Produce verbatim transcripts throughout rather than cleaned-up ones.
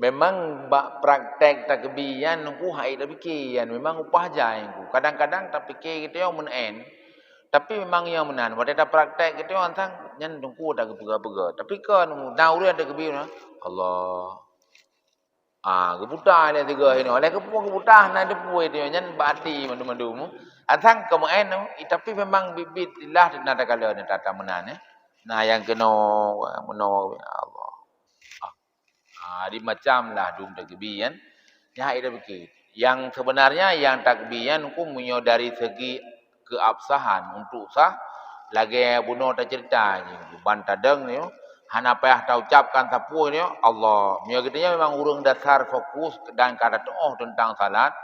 Memang bak praktek takbir nyan Teungku hana tapike, nyan memang upah jai Teungku. Kadang-kadang tapike geutanyoe meunan, tapi memang nyan meunan. Watée tapraktek geutanyoe, antang nyan Teungku tapeugah-peugah. Tapi kon na ureuëng takbir na, Allah. Ah, geuputa lé sigoe inoe. Lé geupu-, geuputa na teupue tanyoe nyan bak até mandum-mandum. Antang keu meunan, tapi memang biet-biet lah na takalon nyan tata meunan, eh. Na nyang keunoe, meunoe, ya Allah. Ah, di macam lah dum takbir nyan. Nyan hana tapike. Yang sebenarnya yang takbir nyan Teungku meunyoe dari segi keabsahan, untuk sah, lagée bunoe taceurita nyoe, ban tadong nyoe, hana payah taucapkan sapeue nyoe, Allah. Meunyoe geutanyoe memang ureuëng dasar fokus dan ka tateuoh teuntang salat,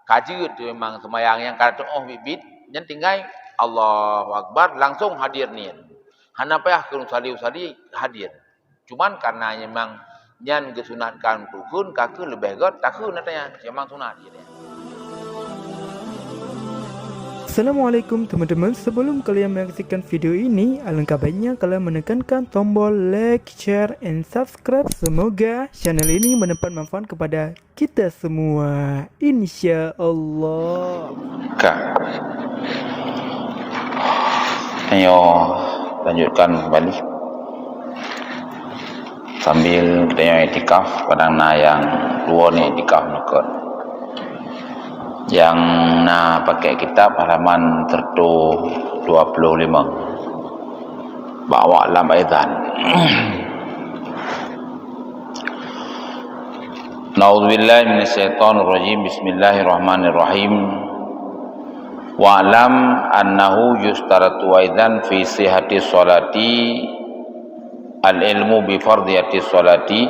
ka jeuet memang seumayang nyang ka tateuoh biet-biet, nyan tinggai Allahu Akbar, langsung hadir niet. Hana payah keu usali-usali hadir. Cuman karena memang nyan geusunatkan untuk kheun, ka kheun leubeh gét takheun ata nyan, memang sunat jih nyan. Assalamualaikum teman-teman, sebelum kalian menyaksikan video ini, alangkah baiknya kalian menekankan tombol like, share, and subscribe. Semoga channel ini mendapat manfaat kepada kita semua, insya Allah. Ka. Ayo lanjutkan kembali. Sambil kita yang iktikaf, kadang na yang dua ni iktikaf nukut. Yang na pakai kitab halaman seratus dua puluh lima. Bak awak lam aizan. Na'udzubillahi minasyaitonirrajim. Bismillahirrahmanirrahim. Wa'lam annahu yustaratu aidan fi sihhati sholati al-ilmu bi fardiyati sholati,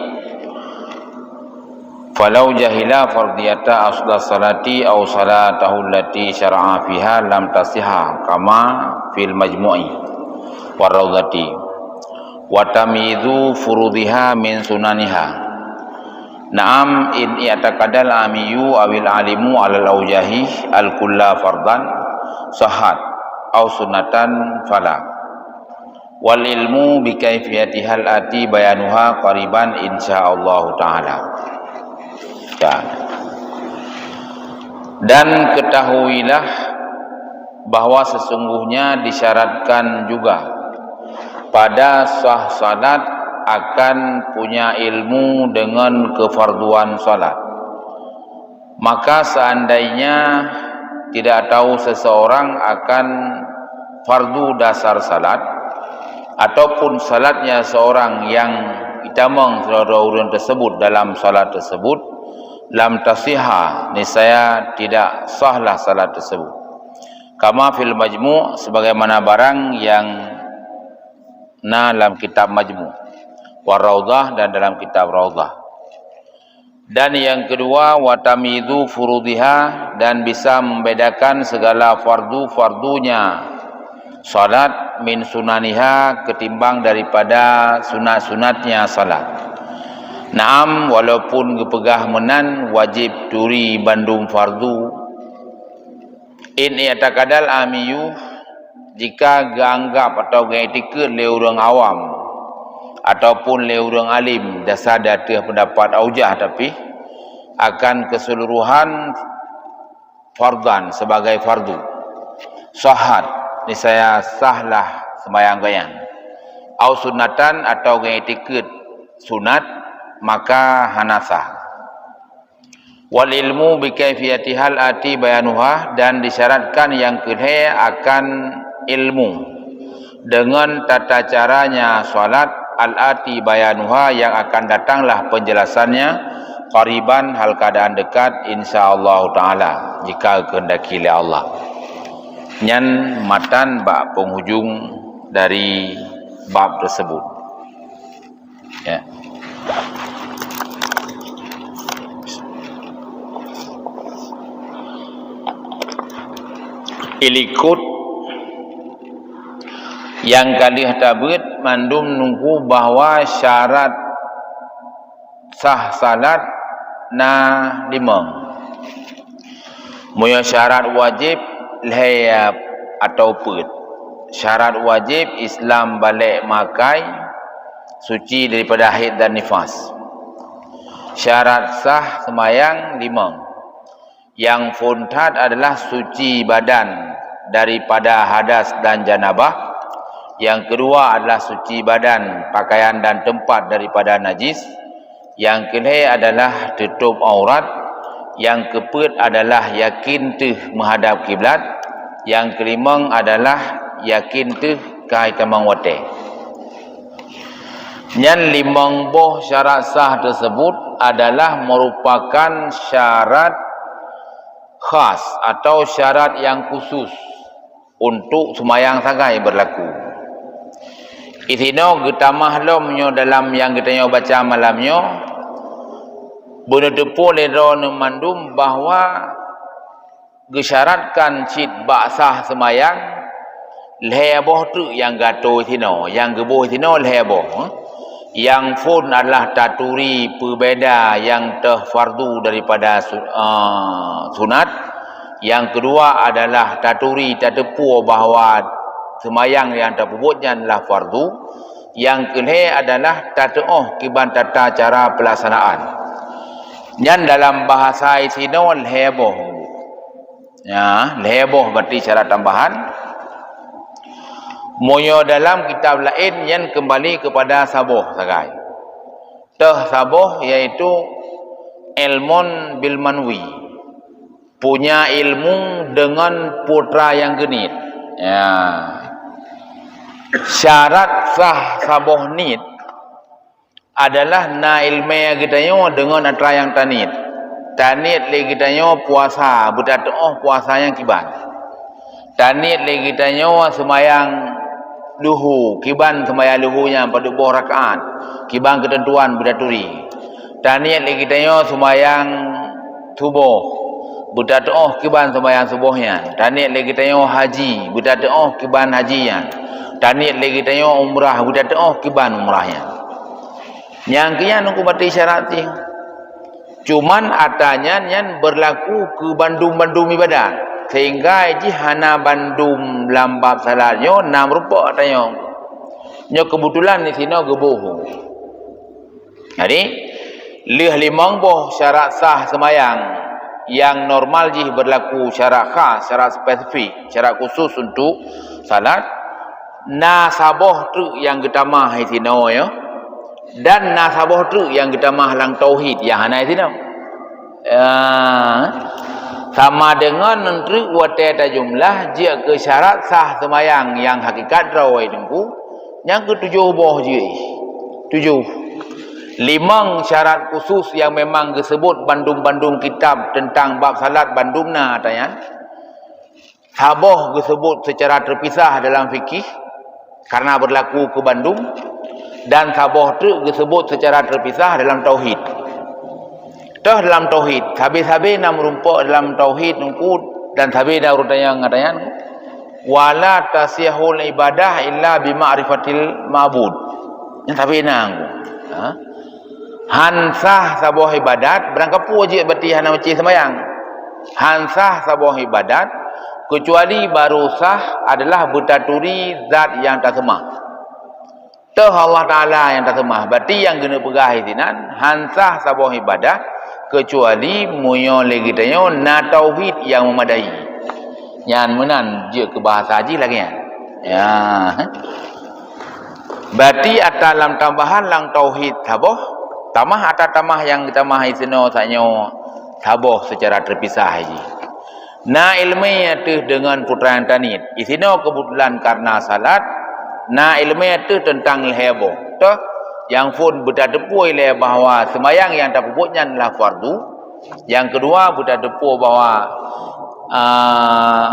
falau jahila fardiyata asla sholati aw sholatahu allati syara'a fiha lam tasihha, kama fil majmu'i war raudhati, wa tamyizu furudiha min sunaniha. Na'am, in i'taqadal amiyu awil alimu alal aujahi al kulla fardan sahhat, au sunnatan fala. Wal ilmu bi kaifiyatihal ati bayanuha qariban, insyaallahu taala. Ya. Dan ketahuilah bahwa sesungguhnya disyaratkan juga pada sah salat akan punya ilmu dengan kefarduan salat. Maka seandainya tidak tahu seseorang akan fardu dasar salat, ataupun salatnya seorang yang itamong sidroe-droe ureuëng tersebut dalam salat tersebut, lam tasihha, niscaya tidak sahlah salat tersebut. Kama fil majmu', sebagaimana barang yang na lam kitab Majmu', wa raudhah, dan dalam kitab Raudhah. Dan yang kedua, wa tamyizu furudiha, dan bisa membedakan segala fardu-fardunya salat, min sunaniha, ketimbang daripada sunat-sunatnya salat. Naam, walaupun geupeugah meunan wajib turi bandum fardu, in i'taqadal amiyu, jika geuanggap atau geuiktikeuet lé ureuëng awam ataupun lé ureuëng alim, dasar di ateueh pendapat aujah, tapi akan keseluruhan fardan, sebagai fardu, sahhat, niscaya sahlah sembahyang gobnyan, au sunnatan, atau geuiktikeuet sunat, maka hana sah. Wal ilmu bi kaifiyatihal ati bayanuha, dan disyaratkan yang keulhée akan ilmu dengan tata caranya salat, al ati bayanuha, yang akan datanglah penjelasannya, qariban, hal keadaan dekat, insyaallah taala, jika kehendaki lé Allah. Nyan matan bak penghujung dari bab tersebut. Ya. Ilikot nyang ka lheueh tabeuet mandum nungku bahwa syarat sah salat na limong. Meunyoe syarat wajéb lhée atawa peuet. Syarat wajéb Islam balek makai, suci daripada haid dan nifas. Syarat sah seumayang limong. Nyang phôn that adalah suci badan daripada hadas dan janabah. Nyang keudua adalah suci badan, pakaian dan teumpat daripada najis. Nyang keulhèe adalah teutôb aurat. Nyang keupeuet adalah yakin teuh meuhadab kiblat. Nyang keulimong adalah yakin teuh ka itamong watèe. Nyan limong boh syarat sah teuseubut adalah meurupakan syarat khas atau syarat nyang khusus untuk seumayang sagai beurlaku. Disinoe geutamah lom nyoe dalam nyang geutanyoe baca malam nyoe, beuneuteupeu lé droeneuh mandum bahwa geusyaratkan cit bak sah seumayang, lhèe boh treuk nyang geuatô sinoe, nyang geuboh sinoe lhèe boh. Nyang phôn adalah taturi peubeda nyang teuh fardu daripada su-, eh, sunat. Nyang keudua adalah taturi tateupeue bahwa seumayang nyang tapeubuet nyan lah fardu. Nyang keulhèe adalah tateuoh kiban tata cara peulaksanaan. Nyan dalam bahasa sinoe lhèe boh. Ya, lhèe boh berarti syarat tambahan. Meunyoe dalam kitab laén nyan keumbali keupada saboh sagai. Teuh saboh yaitu ilmun bil manwi. Punya ilmu deungon putra nyang geuniet. Ya. Syarat sah saboh niet adalah na ileumèe geutanyoe deungon atra nyang taniet. Taniet lé geutanyoe puasa, beutateuoh puasa nyang kiban. Taniet lé geutanyoe seumayang luhu, kiban seumayang luhu nyan padub boh rakaat, kiban keuteuntuan beutaturi. Taniet lé geutanyoe seumayang suboh, beutateuoh kiban seumayang suboh nyan. Taniet lé geutanyoe haji, beutateuoh kiban haji nyan. Taniet lé geutanyoe umrah, beutateuoh kiban umrah nyan. Nyang keu nyan hukôm bati syarat jih. Cuman atra nyan, nyan beurlaku keu bandum-bandum ibadat, sehingga jih hana bandum lam bab salat nyoe na meurumpok atra nyoe. Nyoe keubeutulan disinoe geuboh. Jadi, lheueh limong boh syarat sah seumayang nyang normal jih beurlaku, syarat khas, syarat spesifik, syarat khusus untuk salat, na saboh treuk nyang geutamah disinoe, ya. Dan na saboh treuk nyang geutamah lam tauhid nyang hana disinoe. Ya. Sama deungon treuk watèe tajumlah jeuet keu syarat sah seumayang nyang hakikat droe Teungku, nyang keutujoh boh jih. Tujoh. Limong syarat khusus nyang memang geuseubut bandum-bandum kitab teuntang bab salat bandum na atra nyan. Saboh geuseubut seucara teupisah dalam fikih, karena beurlaku keu bandum, dan saboh treuk geuseubut seucara teupisah dalam tauhid. Toh dalam tauhid, sabe-sabe na meurumpok dalam tauhid Teungku, dan sabe na ureueng tanyong ngon atra nyan, "Wa la tasihhul ibadah illa bi ma'rifatil ma'bud." Nyan sabe na Teungku. Ha? Han sah saboh ibadat, beurangkapeue jeuet bati hana meucih seumayang. Han sah saboh ibadat, keucuali barô sah adalah beutaturi zat nyang taseumah. Toh Allah Taala nyang taseumah, bati nyang geuneuk peugah disinan, han sah saboh ibadat, keucuali meunyoe lé geutanyoe na tauhid nyang meumadai. Nyan meunan jeuet keu bahasa jih lagèe nyan. Ya. Bati atra lam tambahan lam tauhid saboh, tamah atra tamah nyang geutamah disinoe tanyoe saboh seucara teupisah jih. Na ileumèe ateueh deungon putra nyang taniet. Disinoe keubeutulan karena salat, na ileumèe ateueh teuntang lhèe boh. Toh, nyang phôn beutateupeue ilèe bahwa seumayang nyang tapeubuet nyan lah fardu, nyang keudua, beutateupeue bahwa, ah,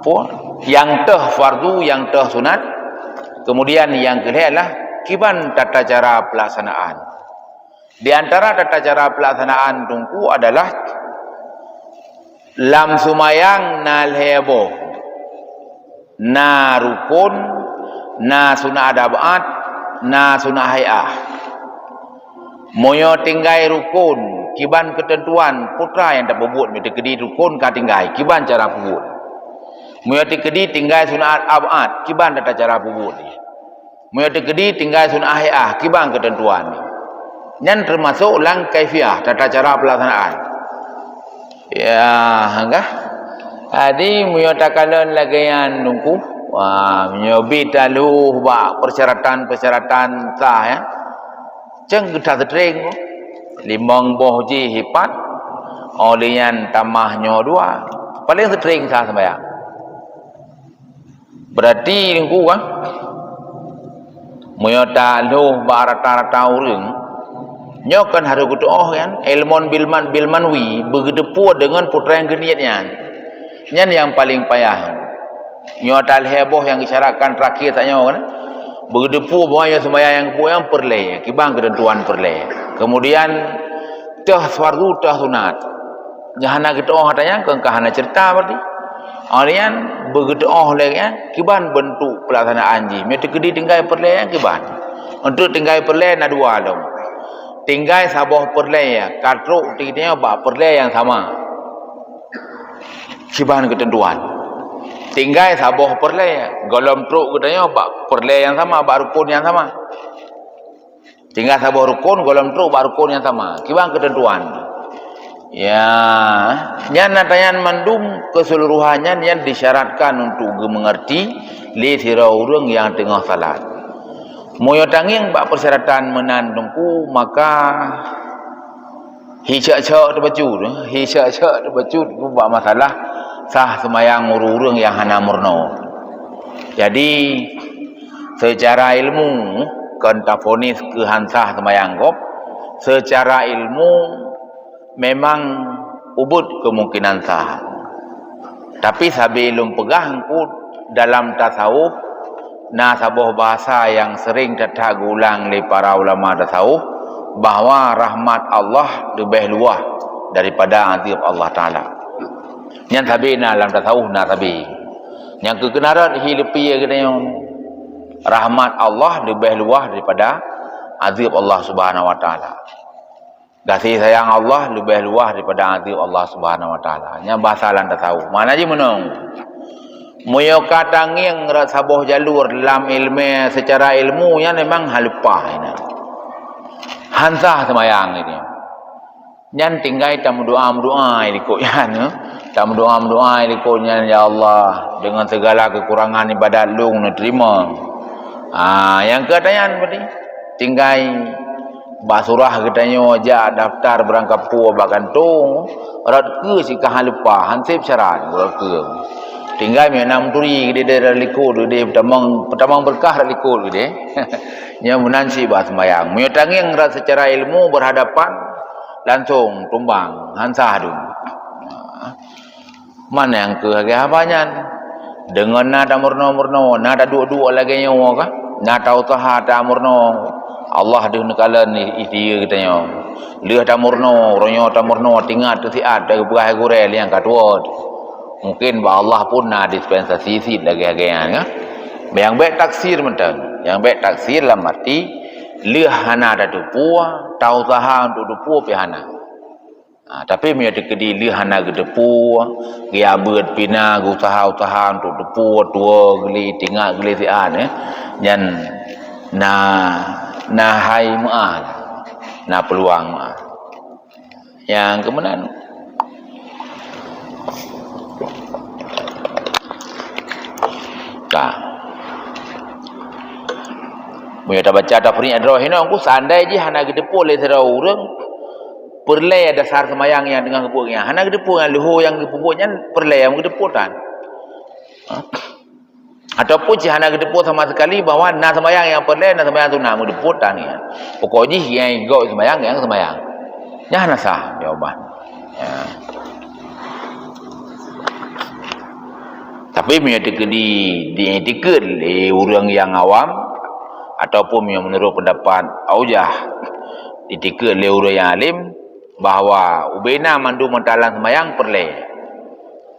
peue, nyang teuh fardu, nyang teuh sunat. Keumudian nyang keulhèe adalah kiban tata cara peulaksanaan. Di antara tata cara peulaksanaan Teungku adalah lam seumayang na lhèe boh. Na rukon, na sunat ab'ad, na sunat hai'ah. Meunyoe tinggai rukon, kiban keuteuntuan putra nyang tapeubuet, meunyoe teukeudi rukon ka tinggai, kiban cara peubuet. Meunyoe teukeudi tinggai sunat ab'ad, kiban tata cara peubuet. Meunyoe teukeudi tinggai sunat hai'ah, kiban keuteuntuan. Nyan teumasok lam kaifiah, tata cara peulaksanaan. Ya, enggak. Jadi, meunyoe takalon lagée nyan Teungku, wah, meunyoe bit talhôh bak persyaratan-persyaratan sah, ya. Ceng geuta seutréng, limong boh jih ipat, óh lheueh nyan tamah nyoe dua. Paleng seutréng sah sembahyang. Berarti Teungku kan, meunyoe talhôh bak rata-rata ureuëng, nyoe kan harôh geuteuôh kan, ilmun bilman, bilmanwi, beugeuteupeue deungon peue nyang geuniet nyan. Nyan nyang paleng payah. Nyoe talhée boh nyang geusyaratkan terakhir tanyoe kan, beugeuteupeue bahwa nyoe sembahyang nyang geupeue nyan peureulée, kiban keuteuntuan peureulée. Kemudian, teuh fardu, teuh sunat. Nyang hana geuteuôh ata nyan kon ka hana ceurita berarti. Óh lheueh nyan beugeuteuôh lé nyan kiban beuntuk peulaksanaan jih. Meunyoe teukeudi tinggai peureulée nyan kiban. Untuk tinggai peureulée na dua lom. Tinggai saboh peureulée ka trok geutanyoe bak peureulée nyang sama. Kiban keuteuntuan. Tinggai saboh peureulée, gohlom trok geutanyoe bak peureulée nyang sama, bak rukon nyang sama. Tinggai saboh rukon, gohlom trok bak rukon nyang sama. Kiban keuteuntuan. Ya, nyan ata nyan mandum keseluruhan nyan, nyan disyaratkan untuk geumeungerti lé sidroe ureuëng nyang teungoh salat. Meunyoe tangieng bak persyaratan meunan Teungku, maka hi cok-cok teubacut, hi cok-cok teubacut bak masalah sah seumayang ureuëng-ureuëng nyang hana meurunoe. Jadi, seucara ilmu, kon tafonis keu han sah seumayang gob, seucara ilmu memang ubit keumungkinan sah. Tapi sabe lôn peugah Teungku, dalam tasawuf na saboh bahasa nyang sering that-that geuulang lé para ulama tasawuf, bahwa rahmat Allah leubeh luwah daripada azab Allah Taala. Nyan sabe na lam tasawuf na sabe. Nyang keu keunarat hi leupie geutanyoe, rahmat Allah leubeh luwah daripada azab Allah Subhanahu Wa Taala. Gaséh sayang Allah leubeh luwah daripada azab Allah Subhanahu Wa Taala. Nyan bahasa lam tasawuf. Makna jih meunoe. Meunyoe ka tangieng rot saboh jalur lam iéleumé seucara ilmu, nyan memang haleupah inan. Han sah seumayang ini. Nyan tinggai tameudoa-meudoa likot nyan, eh. Tameudoa-meudoa likot nyan, "Ya Allah, deungon segala kekurangan ibadat lôn neuterima." Ah, nyang keu ata nyan berarti tinggai bak surah geutanyoe jak daftar beurangkapeue bak kantong, rot keu sikahan leupah, han sép syarat rot keu. Tinggai meunyoe na meuturi geude dari likot geude, peutamong, peutamong beurkah dari likot geude. Nyan meunan sibah seumayang. Meunyoe tangieng rot seucara ilmu berhadapan, langsong tumbang, han sah dum. Man nyang keu lagée haba nyan. Deungon na tameurunoe-meurunoe, na taduek-duek lagée nyoe kah? Na tauseuha tameurunoe, Allah deuh neukalon i-, ié geutanyoe. Lheueh tameurunoe, uroe nyoe tameurunoe, tingat teusiat, teupeugah gurée nyang ka tuwoe. Mungkin bak Allah pun na dispensasi cit lagée-lagée nyan, kah? Nyang bék taksir mantong. Nyang bék taksir lam arti, lheueh hana tateupeue, tauseuha untuk teupeue pih hana. Ha, tapi meunyoe teukeudi lheueh hana geuteupeue, geujak beuet pih na, geuuseuha-useuha untuk teupeue, tuwoe geuli, tingat geuli siat, eh, nyan na, na hai meuáh, na peuluang meuáh. Nyang keumeunan. Ka. Meunyoe tabaca tafriq droe hinoe, ku seandai jih hana geuteupeue lé sidroe ureuëng, peureulée dasar seumayang nyang teungoh geubuet nyan. Hana geuteupeue ngon leuho nyang geupeubuet nyan, peureulée nyang geuteupeue tan. Ha? Ataupun cit hana geuteupeue sama sekali bahwa na seumayang nyang peureulée, na seumayang sunat, meuteupeue tan nyan. Pokok jih nyang gob seumayang, nyang seumayang. Nyan hana sah jawaban. Ya. Tapi meunyoe teukeudi di-, diiktikeuet lé ureuëng nyang awam, ataupun meunyoe meunurot pendapat aujah, diiktikeuet lé ureuëng nyang alim, bahwa ubena mandum meuta lam seumayang peureulée.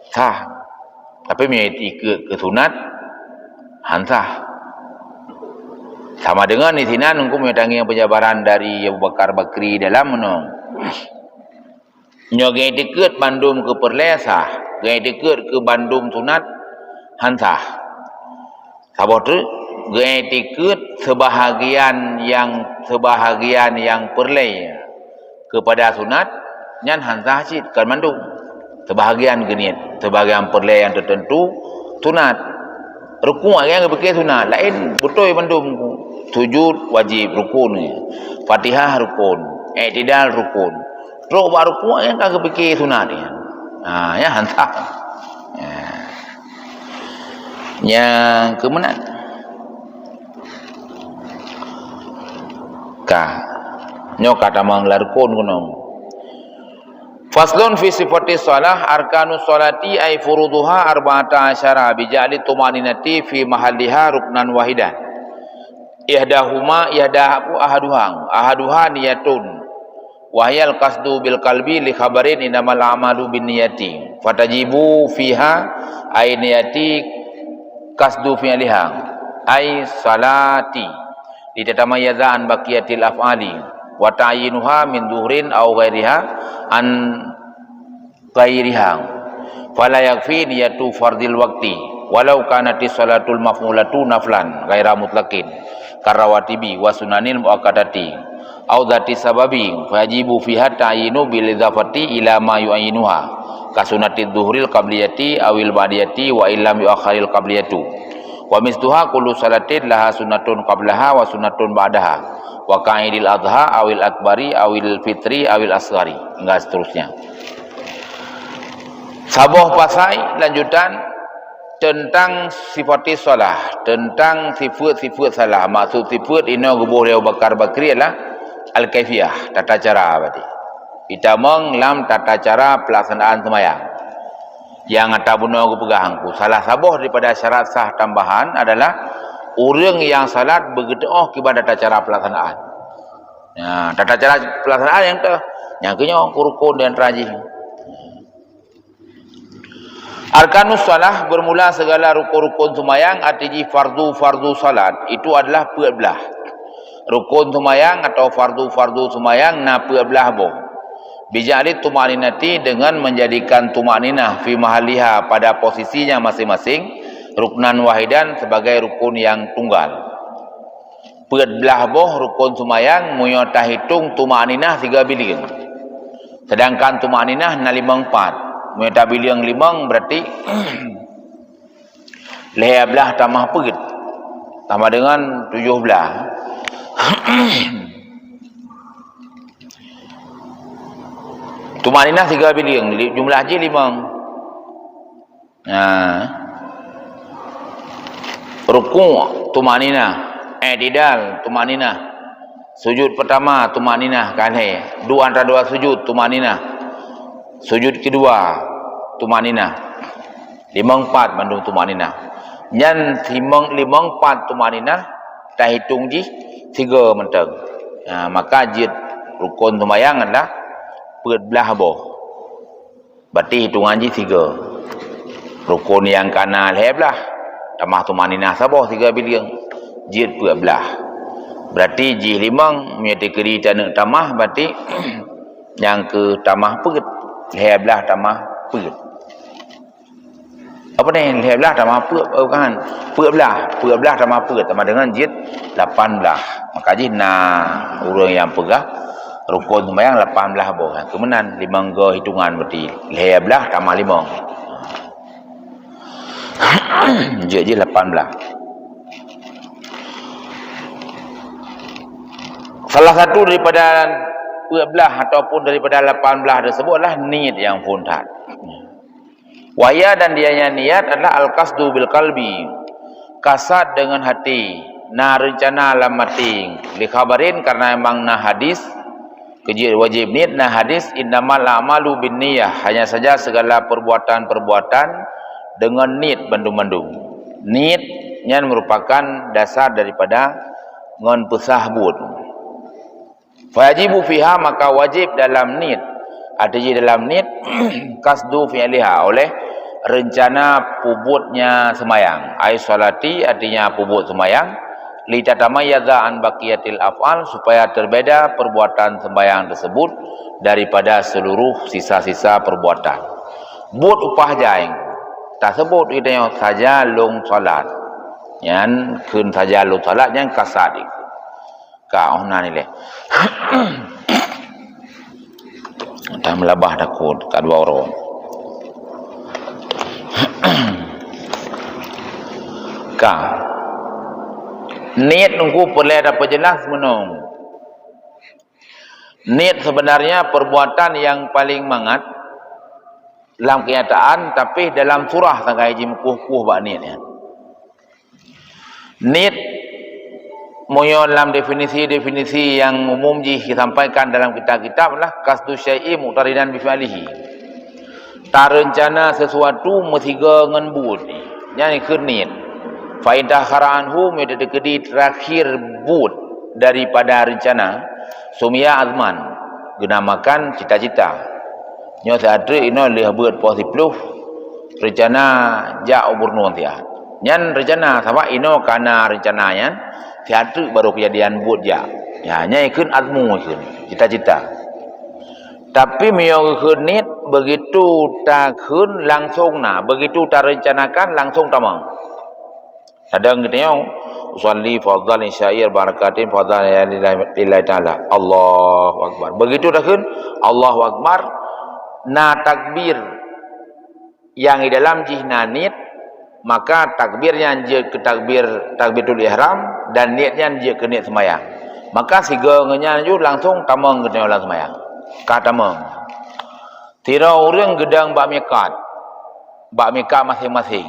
Sah. Tapi meunyoe iktikeuet keu sunat, han sah. Sama deungon di sinan, Teungku, meunyoe tangieng penjabaran dari Abu Bakar Bakri dalam meunoe. Nyoe geuiktikeuet bandum keu peureulée sah, geuiktikeuet keu bandum sunat han sah. Saboh treuk, Geuiktikeuet seubahagian nyang, seubahagian nyang peureulée keupada sunat, nyan han sah cit kan mandum. Seubahagian geuniet, seubahagian peureulée nyang teuteuntu sunat. Rukuk nyang geupike sunat, laén beutôi mandum. Sujud wajéb, rukun. Fatihah rukun, iktidal rukun. Trok bak rukuk nyang ka geupike sunat nyan. Ha, nyan han sah. Ya. Nyang keu meunan. Ka. Nyoe ka tamong lam rukun keunoe. Faslun fi sifati shalah, arkanu shalati ay furuduha arba'ata asyara bi ja'li tuma'ninati fi mahalliha ruknan wahidan. Ihdahuma, ihda, ahaduha, ahaduha niyatun. Wa hiyal qasdu bil qalbi li khabarin innamal a'malu binniyati. Fatajibu fiha ay niyati qasdu fi'liha. Ay salati. Litatamayyaza an baqiyatil af'ali. Wa ta'yinuha min zuhrin aw ghairiha an ghairiha. Fala yakfi niyatu fardhil waqti, walau kanatis shalatul maf'ulatu naflan ghaira mutlaqin, karawatibi wa sunanil muakkadati, au dzati sababi, fayajibu fiha ta'yinu bil idhafati ila ma yu'ayyinuha, ka sunatidz zuhril qabliyati awil ba'diyati wa illam yu'akhkharil qabliyatu. Wa misluha kullu salatin laha sunnatun qablaha wa sunnatun ba'daha, wa ka'idil adha awil akbari awil fitri awil asghari, hingga seterusnya. Saboh pasai lanjutan teuntang sifati shalah, teuntang sifeuet-sifeuet salah. Maksud sifeuet inoe geuboh lé Abu Bakar Bakri adalah al-kaifiyah, tata cara berarti. Itamong lam tata cara pelaksanaan seumayang. Nyang ata bunoe geupeugah angku, salah saboh daripada syarat sah tambahan adalah ureuëng nyang salat beugeuteuoh kiban tata cara pelaksanaan. Nah, tata cara pelaksanaan nyang teuh, nyang keunyoe rukun di antara jih. Arkanus shalah, bermula segala rukun-rukun seumayang, arti jih fardu-fardu salat, itu adalah peuet blah. Rukun seumayang atau fardu-fardu seumayang na peuet blah boh. Bija'li tuma'ninati, dengan menjadikan tuma'ninah fi mahalliha, pada posisinya masing-masing, ruknan wahidan, sebagai rukun yang tunggal. Peuet blah boh rukun seumayang meunyoe tahitong tuma'ninah siga bileueng. Sedangkan tuma'ninah na limong pat. Meunyoe tabileueng limong, berarti lhée blah tamah peuet, tamah deungon tujoh blah. Tuma'ninah siga bileueng, li-, jumlah jih limong. Nah. Rukuk, tuma'ninah. I'tidal, tuma'ninah. Sujud pertama, tuma'ninah, kan he. Dua antara dua sujud, tuma'ninah. Sujud kedua, tuma'ninah. Limong pat mandum tuma'ninah. Nyan limong, limong pat tuma'ninah, tahitong jih siga mantong. Ha, maka jeuet rukun seumayang adalah peuet blah boh. Berarti hitongan jih siga. Rukun nyang kana lhée blah, tamah tuma'ninah saboh siga bileueng, jeuet peuet blah. Berarti jih limong, meunyoe teukeudi taneuk tamah, berarti nyang keu tamah peuet, lhée blah tamah peuet. Apa ni? Lhée blah tamah peuet, oh, kan? Peuet blah, peuet blah tamah peuet, tamah deungon jeuet lapan blah. Maka jih na ureuëng nyang peugah rukun seumayang lapan blah boh. Keu meunan, limong go hitongan berarti lhée blah tamah limong. Jeuet jih lapan blah. Salah satu daripada peuet blah ataupun daripada lapan blah tersebut adalah niet nyang phon that. Wahya, dan dianya niat adalah al-qasdu bil qalbi, kasad dengan hati, na reuncana lam até. Li khabarin, karena memang na hadis, keu jeuet wajéb niet, na hadis, innamal a'malu binniyah, hanya saja segala perbuatan-perbuatan dengan niet bandum-bandum. Niet nyan merupakan dasar daripada ngon peusah buet. Fayajibu fiha, maka wajib dalam niet. Arti jih dalam niet, qasdu fi'liha, oleh rencana peubuetnya seumayang. Ai sholati, artinya peubuet seumayang, litatamayyaza an baqiyatil af'al, supaya terbeda perbuatan seumayang tersebut daripada seluruh sisa-sisa perbuatan. Buet upah jai, tasebut geutanyoe saja lôn salat. Nyan kheun saja lôn salat nyan kasat. Ka, oh, na nilai. Dah meulabah takot, ka dua uroe. Ka. Niet nunggu peureulée tapeujeulaih meunong. Niet sebenarnya perbuatan yang paling mangat lam kenyataan, tapi dalam surah sagai jimeukueh-kueh bak niet nyan. Niet, meunyoe lam definisi-definisi nyang umum jih disampaikan dalam kitab-kitab, lah qasdu syai'i muqtarinan bi fi'lihi. Tareuncana sesuatu meusigoe ngon buet. Nyan kheun niet. Fa in ta'akhkhara anhu, meunyoe teukeudi terakhir buet daripada reuncana, sumia azman, geunamakan cita-cita. Nyoe siat treuk inoe lheueh beuet poh siploh, reuncana jak u Borneo siat. Nyan reuncana, sabab inoe ka na reuncana nyan, siat treuk barô keujadian buet jak. Ya, nyan kheun azmu kheun, cita-cita. Tapi meunyoe geukheun niet, begitu takheun langsong na, begitu tareuncanakan langsong tamong. Kadang geutanyoe, "Usalli fardhal isya'i arba'a rak'atin fardhal lillahi ta'ala." Allahu Akbar. Begitu takheun, Allahu Akbar, na takbir nyang di dalam jih na niet, maka takbir nyan jeuet keu takbir, takbiratul ihram, dan niet nyan jeuet keu niet seumayang. Maka sigoe ngon nyan ju langsong tamong geutanyoe lam seumayang. Ka tamong. Sidroe ureuëng geudong bak mikat, bak mikat maséng-maséng,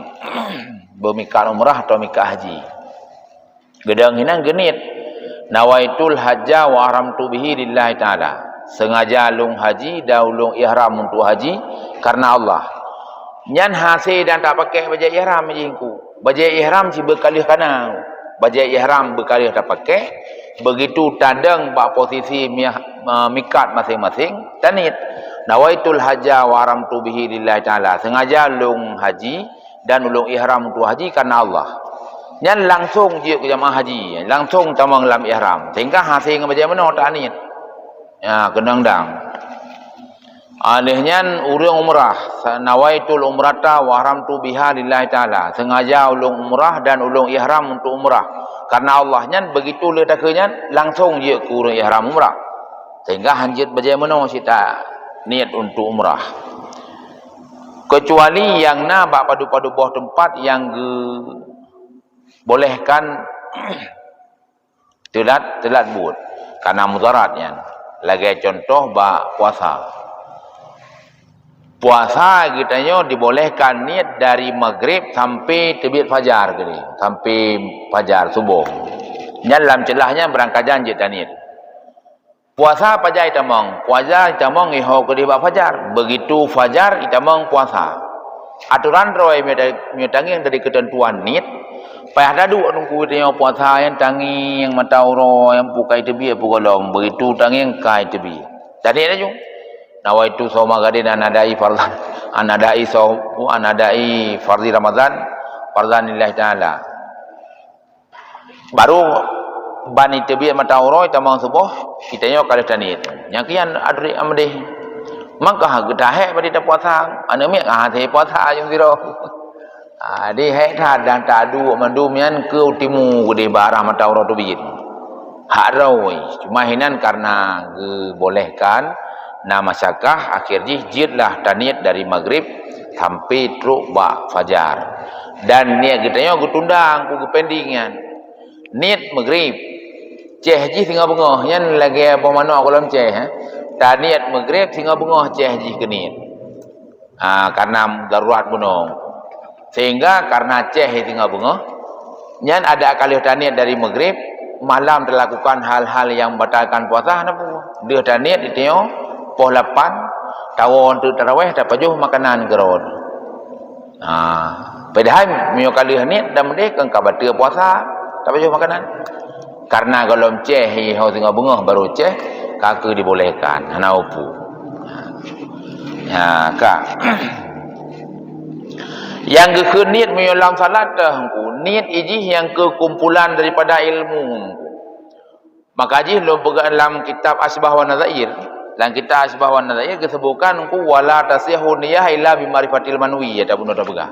beumikat umrah atau mikat haji. Geudong hinan geuniet, "Nawaitul hajja wa ahramtu bihi lillahi ta'ala." Sengaja lôn haji dan ulôn ihram untuk haji karena Allah. Nyan hase dan tak pakai bajée ihram jih ku. Bajée ihram sibeukaleuh kana. Bajée ihram beukaleuh tapakai, begitu tadong bak posisi miah-, ma-, mikat maséng-maséng, taniet, "Nawaitul hajja wa ahramtu bihi lillahi ta'ala." Sengaja lôn haji dan ulôn ihram untuk haji karena Allah. Nyan langsong jeuet keu jamaah haji, langsong tamong lam ihram. Sehingga hase ngon bajée meunoe taniet. Ya, keunong dang. Aleh nyan ureuëng umrah, sa-, "Nawaitul umrata wa ahramtu biha lillahi ta'ala." Sengaja ulôn umrah dan ulôn ihram untuk umrah karena Allah. Nyan begitu lé takheun nyan, langsong jeuet keu ureuëng ihram umrah. Sehingga hanjeuet bajée meunoe cit taniet untuk umrah. Kecuali nyang na bak padub-padub boh teumpat nyang geubolehkan teulat, teulat buet, karena mudarat nyan. Lagée contoh bak puasa. Puasa geutanyoe dibolehkan niet dari magrib sampai teubiet fajar geude, sampai fajar suboh. Nyan lam ceulah nyan beurangkajan jeuet taniet. Puasa pajan itamong? Puasa itamong iho keudeh bak fajar. Begitu fajar itamong puasa. Atoran droe meunyoe ta-, meunyoe tangieng dari keuteuntuan niet, payah taduek nunggu tanyoe puasa nyang tangieng mata uroe nyang pukai teubiet peugohlom. Begitu tangieng kai teubiet. Taniet laju. "Nawaitu shauma ghadin an ada'i fardhan, an ada'i shaum, an ada'i fardhi Ramadan, fardhan lillahi ta'ala." Baru ban iteubiet mata uroe tamong suboh, geutanyoe ka lheueh taniet. Nyang kian adri amdeh. Maka geutahek bak tapuasa, aneuk miet ka hase puasa nyang sidroe. Ah, di hek that dan taduek mandum nyan keu timu geudeh bak arah mata uroe teubiet. Hak droe, cuma hinan karena geubolehkan, na masyakah, akhir jih jeuetlah taniet dari magrib sampai trok bak fajar. Dan niet geutanyoe geutunda ku geupending nyan. Niet magrib, ceh jih singoh beungoh, nyan lagée boh manok gohlom ceh, eh. Taniet magrib singoh beungoh ceh jih keuniet. Ha, karena darurat bunoe. Sehingga karena ceh singoh beungoh, nyan adak ka lheueh taniet dari magrib, malam talakukan hal-hal nyang membatalkan puasa, hana peue. Lheueh taniet geutanyoe poh lapan, tawoe teuk taraweh, tapajoh makanan keudroe. Ha, padahai meunyoe ka lheueh niet dan meudeh kan ka bateue puasa, tapajoh makanan. Karena gohlom ceh, ho singoh beungoh baru ceh, ka keuh dibolehkan, hana upu. Ha, ka. Nyang geukheun niet meunyoe lam salat teuh, niet ijih nyang keukumpulan daripada ilmu. Maka jih lôn peugah lam kitab Asbah wa Nadhair. Lam kitab Asbah wa Nadhair geusebutkan ku, "Wala tasihhu niyah illa bi ma'rifatil manwi," ya, tabunoe tapeugah.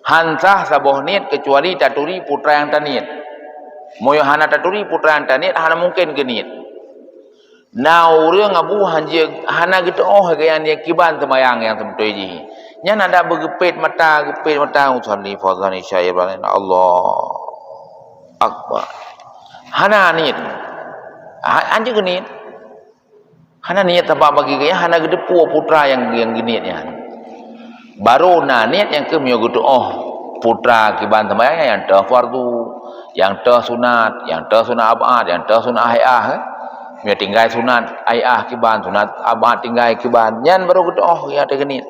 Han sah saboh niet keucuali taturi putra nyang taniet. Meunyoe hana taturi putra nyang taniet, hana mungken geuniet. Na ureuëng abu hanjeuet hana geuteuoh gaya niet kiban seumayang nyang seubeutôi jih. Nyan adak beugeupet mata, geupet mata, usalli fardhan isya, ya Allah Akbar. Hana niet. Ha, hanjeuet geuniet. Hana niet sabab bagi gaya hana geuteupeue putra nyang, nyang geuniet nyan. Barô na niet nyang keuh meunyoe geuteuoh putra kiban seumayang nyang teuh fardu, nyang teuh sunat, nyang teuh sunat ab'ad, nyang teuh sunat hai'ah, eh. Meunyoe tinggai sunat hai'ah kiban, sunat ab'ad tinggai kiban, nyan barô geuteuoh nyang teuh geuniet.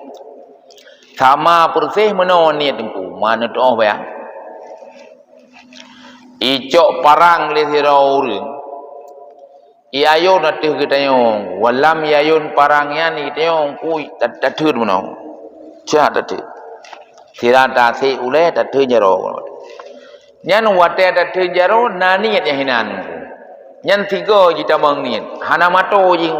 Sama peureuseh meunoe niet teungku, ma neuteuoh baya. Icok parang lé sidroe ureuëng, iayôn ateueh geutanyoe, walam iayôn parang nyan geutanyoe kui ta-, tatheun meunoe. Cak tatheun. Sira tasek ulée tatheun jaroe. Nyan watée tatheun jaroe na niet nyang hinan. Nyan tiga jitamong niet, hana mato jih.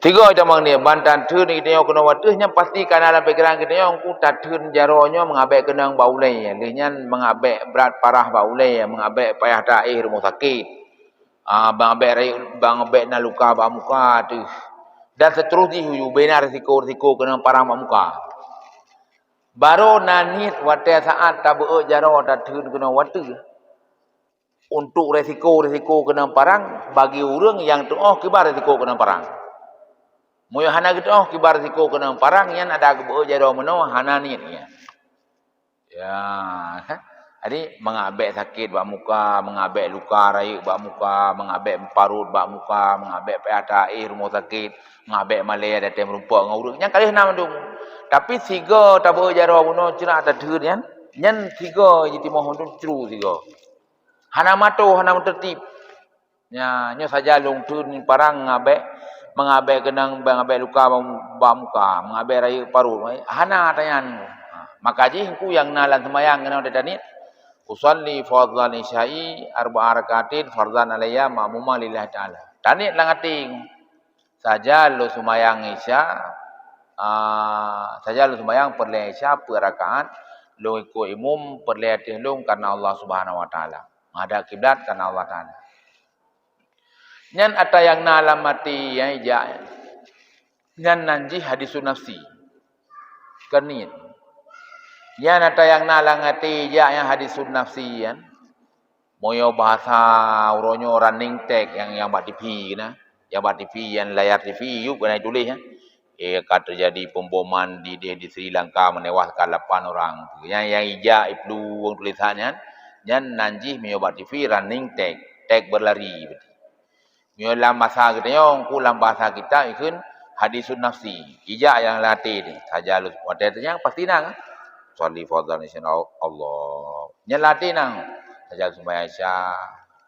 Tiga jitamong niet, ban tatheun geutanyoe keunoe wateueh nyan pasti kana lam pikeran geutanyoe ku tatheun jaroe nyoe meungabek keunong bak ulée. Lheueh nyan meungabek brat parah bak ulée, meungabek payah taéh rumoh sakét. Ah, bang abek rayeuk, bang abek na luka bak muka teuh. Dan seuterus jih ubena risiko-risiko keunong parang bak muka. Barô na niet watée saát tabeuôt jaroe tatheun keunoe wateueh. Untuk risiko-risiko keunong parang bagi ureuëng nyang teuoh kiban risiko keunong parang. Meunyoe hana geuteuoh kiban risiko keunong parang, nyan adak geubeuôt jaroe meunoe hana niet nyan. Ya, jadi meungabek sakét bak muka, meungabek luka rayeuk bak muka, meungabek parot bak muka, meungabek payah taéh rumoh sakét, meungabek malée datée meurumpok ngon ureuëng, nyan ka lheueh na mandum. Tapi sigoe tabeuôt jaroe bunoe ceurak tatheun nyan, nyan sigoe jitimoh mandum cru sigoe. Hana mato, hana meuteurtib. Nya, nyoe saja lôn theun parang ngabek, mengabek keunong, mengabek luka bak muka, mengabek rayeuk parot. Hana tanyan. Ha, maka jih engku nyang na lam seumayang keunoe taniet, "Usalli fardhan isya'i arba'a rakaatin fardhan alayya ma'muman lillahi ta'ala." Taniet lam até, saja lôn seumayang isya, ah, saja lôn seumayang peureulée isya peuet rakaat, lôn ikot imum peureulée ateueh lôn karna Allah Subhanahu wa Ta'ala. Menghadap kiblat karna Allah Ta'ala. Nyan ata nyang na lam até nyang ijak nyan, nyan nan jih hadisun nafsi. Keuniet. Nyan ata nyang na lam até ijak nyang hadisun nafsi nyan. Meunyoe bahasa uroe nyoe running text nyang, nyang bak T V na. Nyang bak T V, nyang layar T V yup keunan tuléh nyan. Eh, ka teujadi pemboman di, di, di Sri Lanka, menewaskan lapan orang. Nyan nyang ijak iplueng tulisan nyan, nyan nan jih meunyoe bak T V running text, text berlari berarti. Meunyoe lam basa geutanyoe, ku lam basa kita ikheun hadisun nafsi. Ijak nyang lam até ni, saja lôn watée teunyang pasti nang. Sholli fardhan isya Allah. Nyan lam até nang. Saja lôn seumayang isya,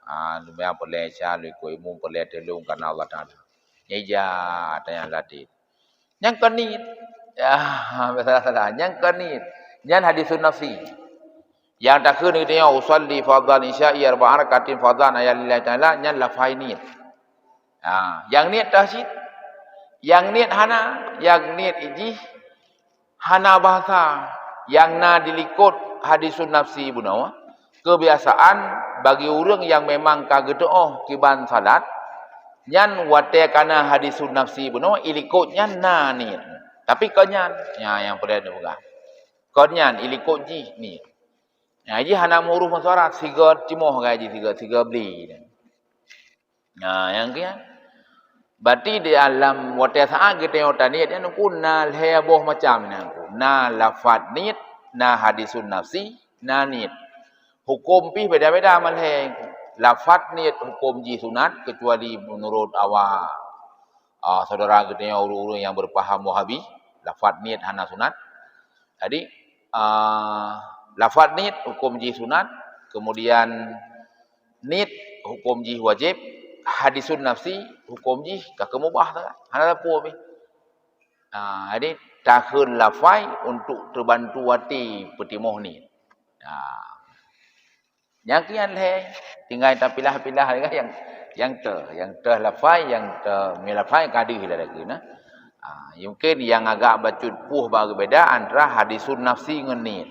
ah, seumayang peureulée isya, lôn ikot imum peureulée ateueh lôn karna Allah Ta'ala. Nyan ijak ata nyang lam até. Nyang keuniet. Ah, salah-salah. Nyang keuniet. Nyan hadisun nafsi. Nyang takheun geutanyoe, "Usalli fardhan isya'i arba'a rakaatin fardhan alayya lillahi ta'ala," nyan lafai niet. Ha, nyang niet teuh cit. Nyang niet hana, nyang niet jih hana bahasa. Nyang na dilikot hadisun nafsi bunoe. Keubiasaan bagi ureuëng nyang memang ka geuteuoh kiban salat, nyan watée kana hadisun nafsi bunoe ilikot nyan na niet. Tapi kon nyan, nya nyang peureulee neupeugah. Kon nyan ilikot jih niet. Nya jih hana meuruh meusuara sigoe timoh gai jih sigoe, sigoe bli. Nah, nyang kian. Berarti di alam watée saát geutanyoe taniet nyan ku na lhée boh macam nyan ku. Na lafaz niet, na hadisun nafsi, na niet. Huköm pih beda-beda malhée. Lafaz niet huköm jih sunat, kecuali menurut awak, ah, saudara geutanyoe ureuëng-ureuëng nyang berpaham Wahabi, lafaz niet hana sunat. Jadi, ah, lafaz niet huköm jih sunat, kemudian niet huköm jih wajéb, hadisun nafsi huköm jih ka keumubah sagai. Hana sapeue pih. Ah, jadi takheun lafai untuk teubantu até peutimoh niet. Ah. Nyang kian lhée, tinggai tapilah-pilah lagée nyang, nyang teuh, nyang teuh lafai, nyang teuh mi lafai ka deuh lagée na. Ha, mungkin nyang agak bacut puih bak geubeda antara hadisun nafsi ngon niet.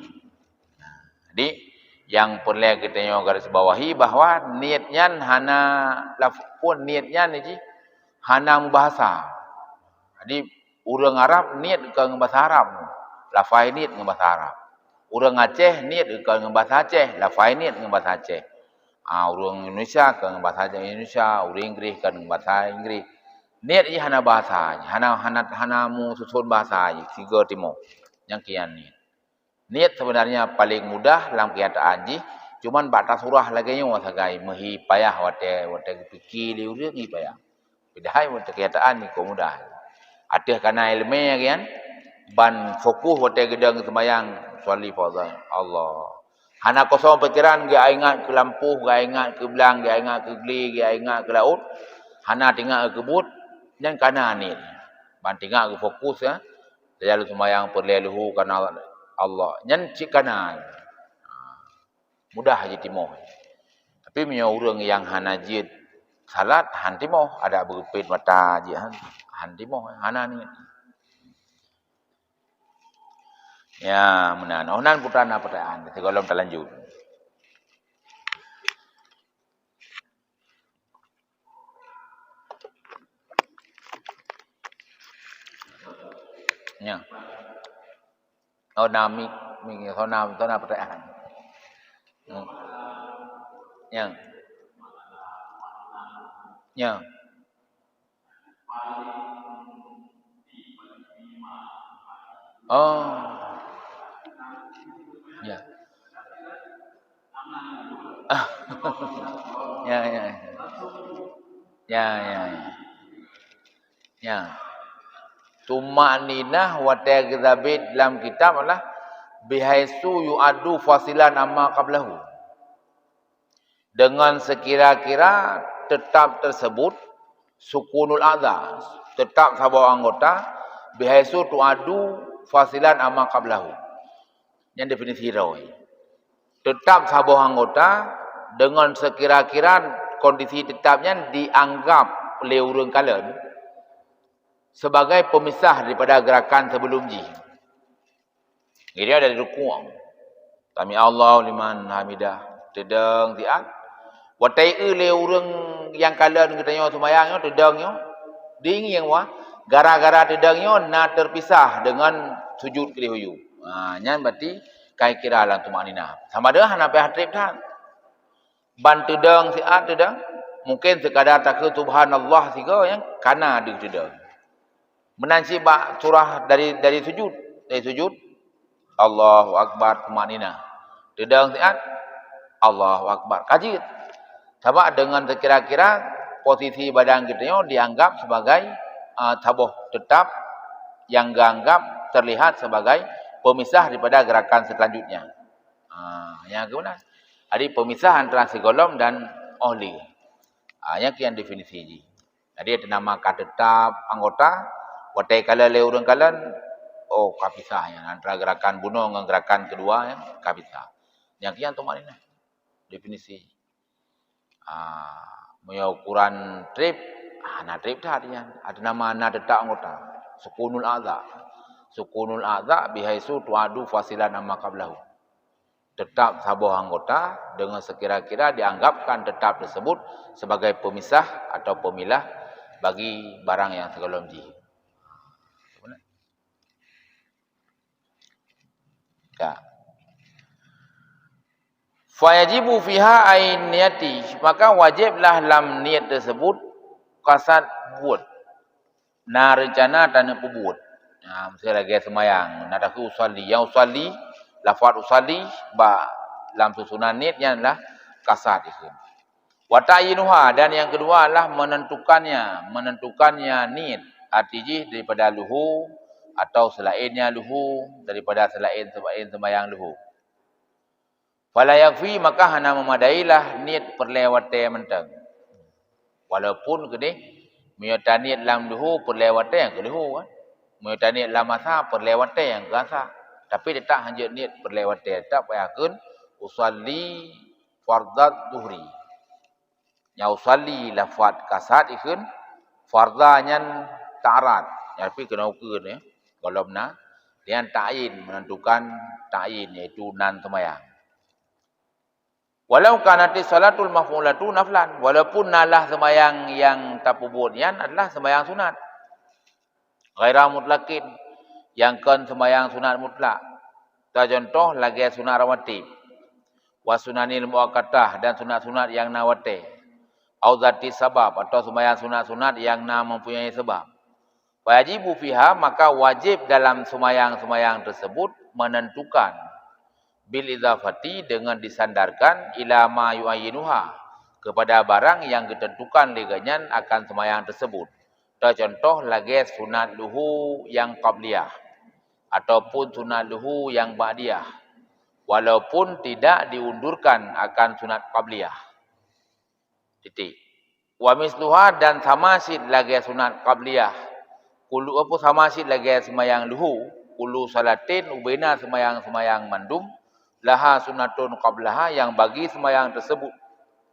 Jadi, nyang peureulée geutanyoe garis bawahi bahwa niet nyan hana laf-, phon niet nyan jih hana mubahasa. Jadi, ureuëng Arab niet kon ngon bahasa Arab, lafai niet ngon bahasa Arab. Ureuëng Aceh niet kon ngon bahasa Aceh, lafai niet ngon bahasa Aceh. Ah, ureuëng Indonesia kon ngon bahasa Indonesia, ureuëng Inggris kon ngon bahasa Inggris. Niet jih hana bahasa, hana, hana, hana meususon bahasa jih, sigoe timoh. Nyang kian niet. Niet sebenarnya paling mudah lam kenyataan jih, cuman bak tasurah lagée nyoe sagai meuhi payah watée, watée geupike lé ureuëng hi payah. Padahai watée kenyataan nyoe kok mudah. Ateueh kana iéleumé nyan, ban fokus watée geudong seumayang, sholli fardhu, Allah. Hana kosong pikeran, geuingat keu lampôh, geuingat keu blang, geuingat keu glé, geuingat keu laôt, hana teuingat keu buet, nyan kana niet. Ban teuingat geufokus, ya. Tajalu seumayang peureulée leuhô kana Allah. Nyan cit kana. Mudah jitimoh. Tapi meunyoe ureuëng nyang hana jeuet salat, han timoh, adak beugeupet mata jih han, han timoh, hana niet. Ya, meunan. Oh, nan putra na pertanyaan. Sigohlom talanjut. Ya. Oh, na mik, mik, oh, na, oh, na pertanyaan. Hmm. Ya. Ya. Oh. Ya. Ya, ya. Ya, ya, ya. Ya. Tumakninah watée geusabet lam kitab adalah bihaitsu yu'addu fasilan amma qablahu. Dengan sekira-kira tetap tersebut sukunul a'dha, tetap saboh anggota, bihaitsu tu'addu fasilan amma qablahu. Nyan definisi droe. Tetap saboh anggota dengan sekira-kira kondisi tetap nyan dianggap lé ureuëng kalon sebagai pemisah daripada gerakan sebelum jih. Jadi dari rukuk, sami Allahu liman hamidah, teudong siat. Watée eu lé ureuëng nyang kalon geutanyoe seumayang nyoe, teudong nyoe, diingieng wah, gara-gara teudong nyoe na terpisah dengan sujud keudeh uyu. Ha, nyan berarti kai kira lam tumakninah. Sama deuh hana payah treb that. Ban teudong siat teudong, mungkin sekadar takheun subhanallah sigoe nyang kana deuh teudong. Meunan cit bak surah dari, dari sujud, dari sujud, Allahu Akbar, tumakninah. Teudong siat, Allahu Akbar, ka jeuet. Sabab dengan sekira-kira posisi badan geutanyoe dianggap sebagai, ah, saboh tetap yang dianggap terlihat sebagai pemisah daripada gerakan selanjutnya. Ah, nyang keunan. Jadi pemisah antara sigohlom dan oh lé. Ah, nyang kian definisi jih. Jadi teunama ka tetap anggota, watée kalon lé ureuëng kalon, oh, ka pisah nyan antara gerakan bunoe ngon gerakan keudua nyan ka pisah. Nyang kian tumakninah. Definisi. Ah, meunyoe ukuran treb, hana treb that nyan. Teunama na tetap anggota. Sukunul a'dha. Sukunul a'dha bihaitsu tu'addu fasilan amma qablahu. Tetap saboh anggota dengan sekira-kira dianggapkan tetap tersebut sebagai pemisah atau pemilah bagi barang yang sigohlom jih. Ya. Fayajibu fiha ain niyati, maka wajiblah lam niet tersebut kasad buet. Na reuncana taneuk peubuet. Ha, miseu lagée seumayang, na takheun usalli, ya usalli, lafaz usalli bak lam susunan niet nyan lah kasad ikheun. Wa ta'yinuha, dan yang kedua adalah menentukannya, menentukannya niet, arti jih daripada leuhô atau selainnya leuhô, daripada selain, selain seumayang leuhô. Fala yakfi, maka hana meumadailah niet peureulée watée mantong. Walaupun keudeh, meunyoe taniet lam leuhô peureulée watée nyang keu leuhô, kan? Meunyoe taniet lam asa peureulée watée nyang keu asa. Tapi teutap hanjeuet niet peureulée watée, teutap payah kheun, "Usalli fardad zuhri." Nyang usalli lafaz kasad ikheun, fardha nyan ta'arad. Nyan pih keunoe ukeue nyan, gohlom na, nyan ta'yin, menentukan ta'yin, yaitu nan seumayang. Walau kanatis salatul maf'ulatu naflan, walaupun nalah seumayang nyang tapeubuet nyan adalah seumayang sunat. Ghaira mutlaqin, nyang kon seumayang sunat mutlak. Teucontoh lagée sunat rawatib, wa sunanil muakkatah, dan sunat-sunat nyang na watée, au dzati sabab, atau seumayang sunat-sunat nyang na mempunyai sabab. Fayajibu fiha, maka wajib dalam seumayang-seumayang tersebut menentukan, bil idhafati, dengan disandarkan, ila ma yu'ayyinuha, kepada barang yang ditentukan lé geuhnyan akan seumayang tersebut. Teucontoh lagée sunat luhu nyang qabliyah ataupun sunat luhu nyang ba'diyah, walaupun tidak diundurkan akan sunat qabliyah. Titik. Wa misluha, dan sama cit lagée sunat qabliyah. Kulu, apa, sama cit lagée seumayang luhu, kulu salatin, ubena seumayang-seumayang mandum, laha sunnatun qablaha, nyang bagi seumayang tersebut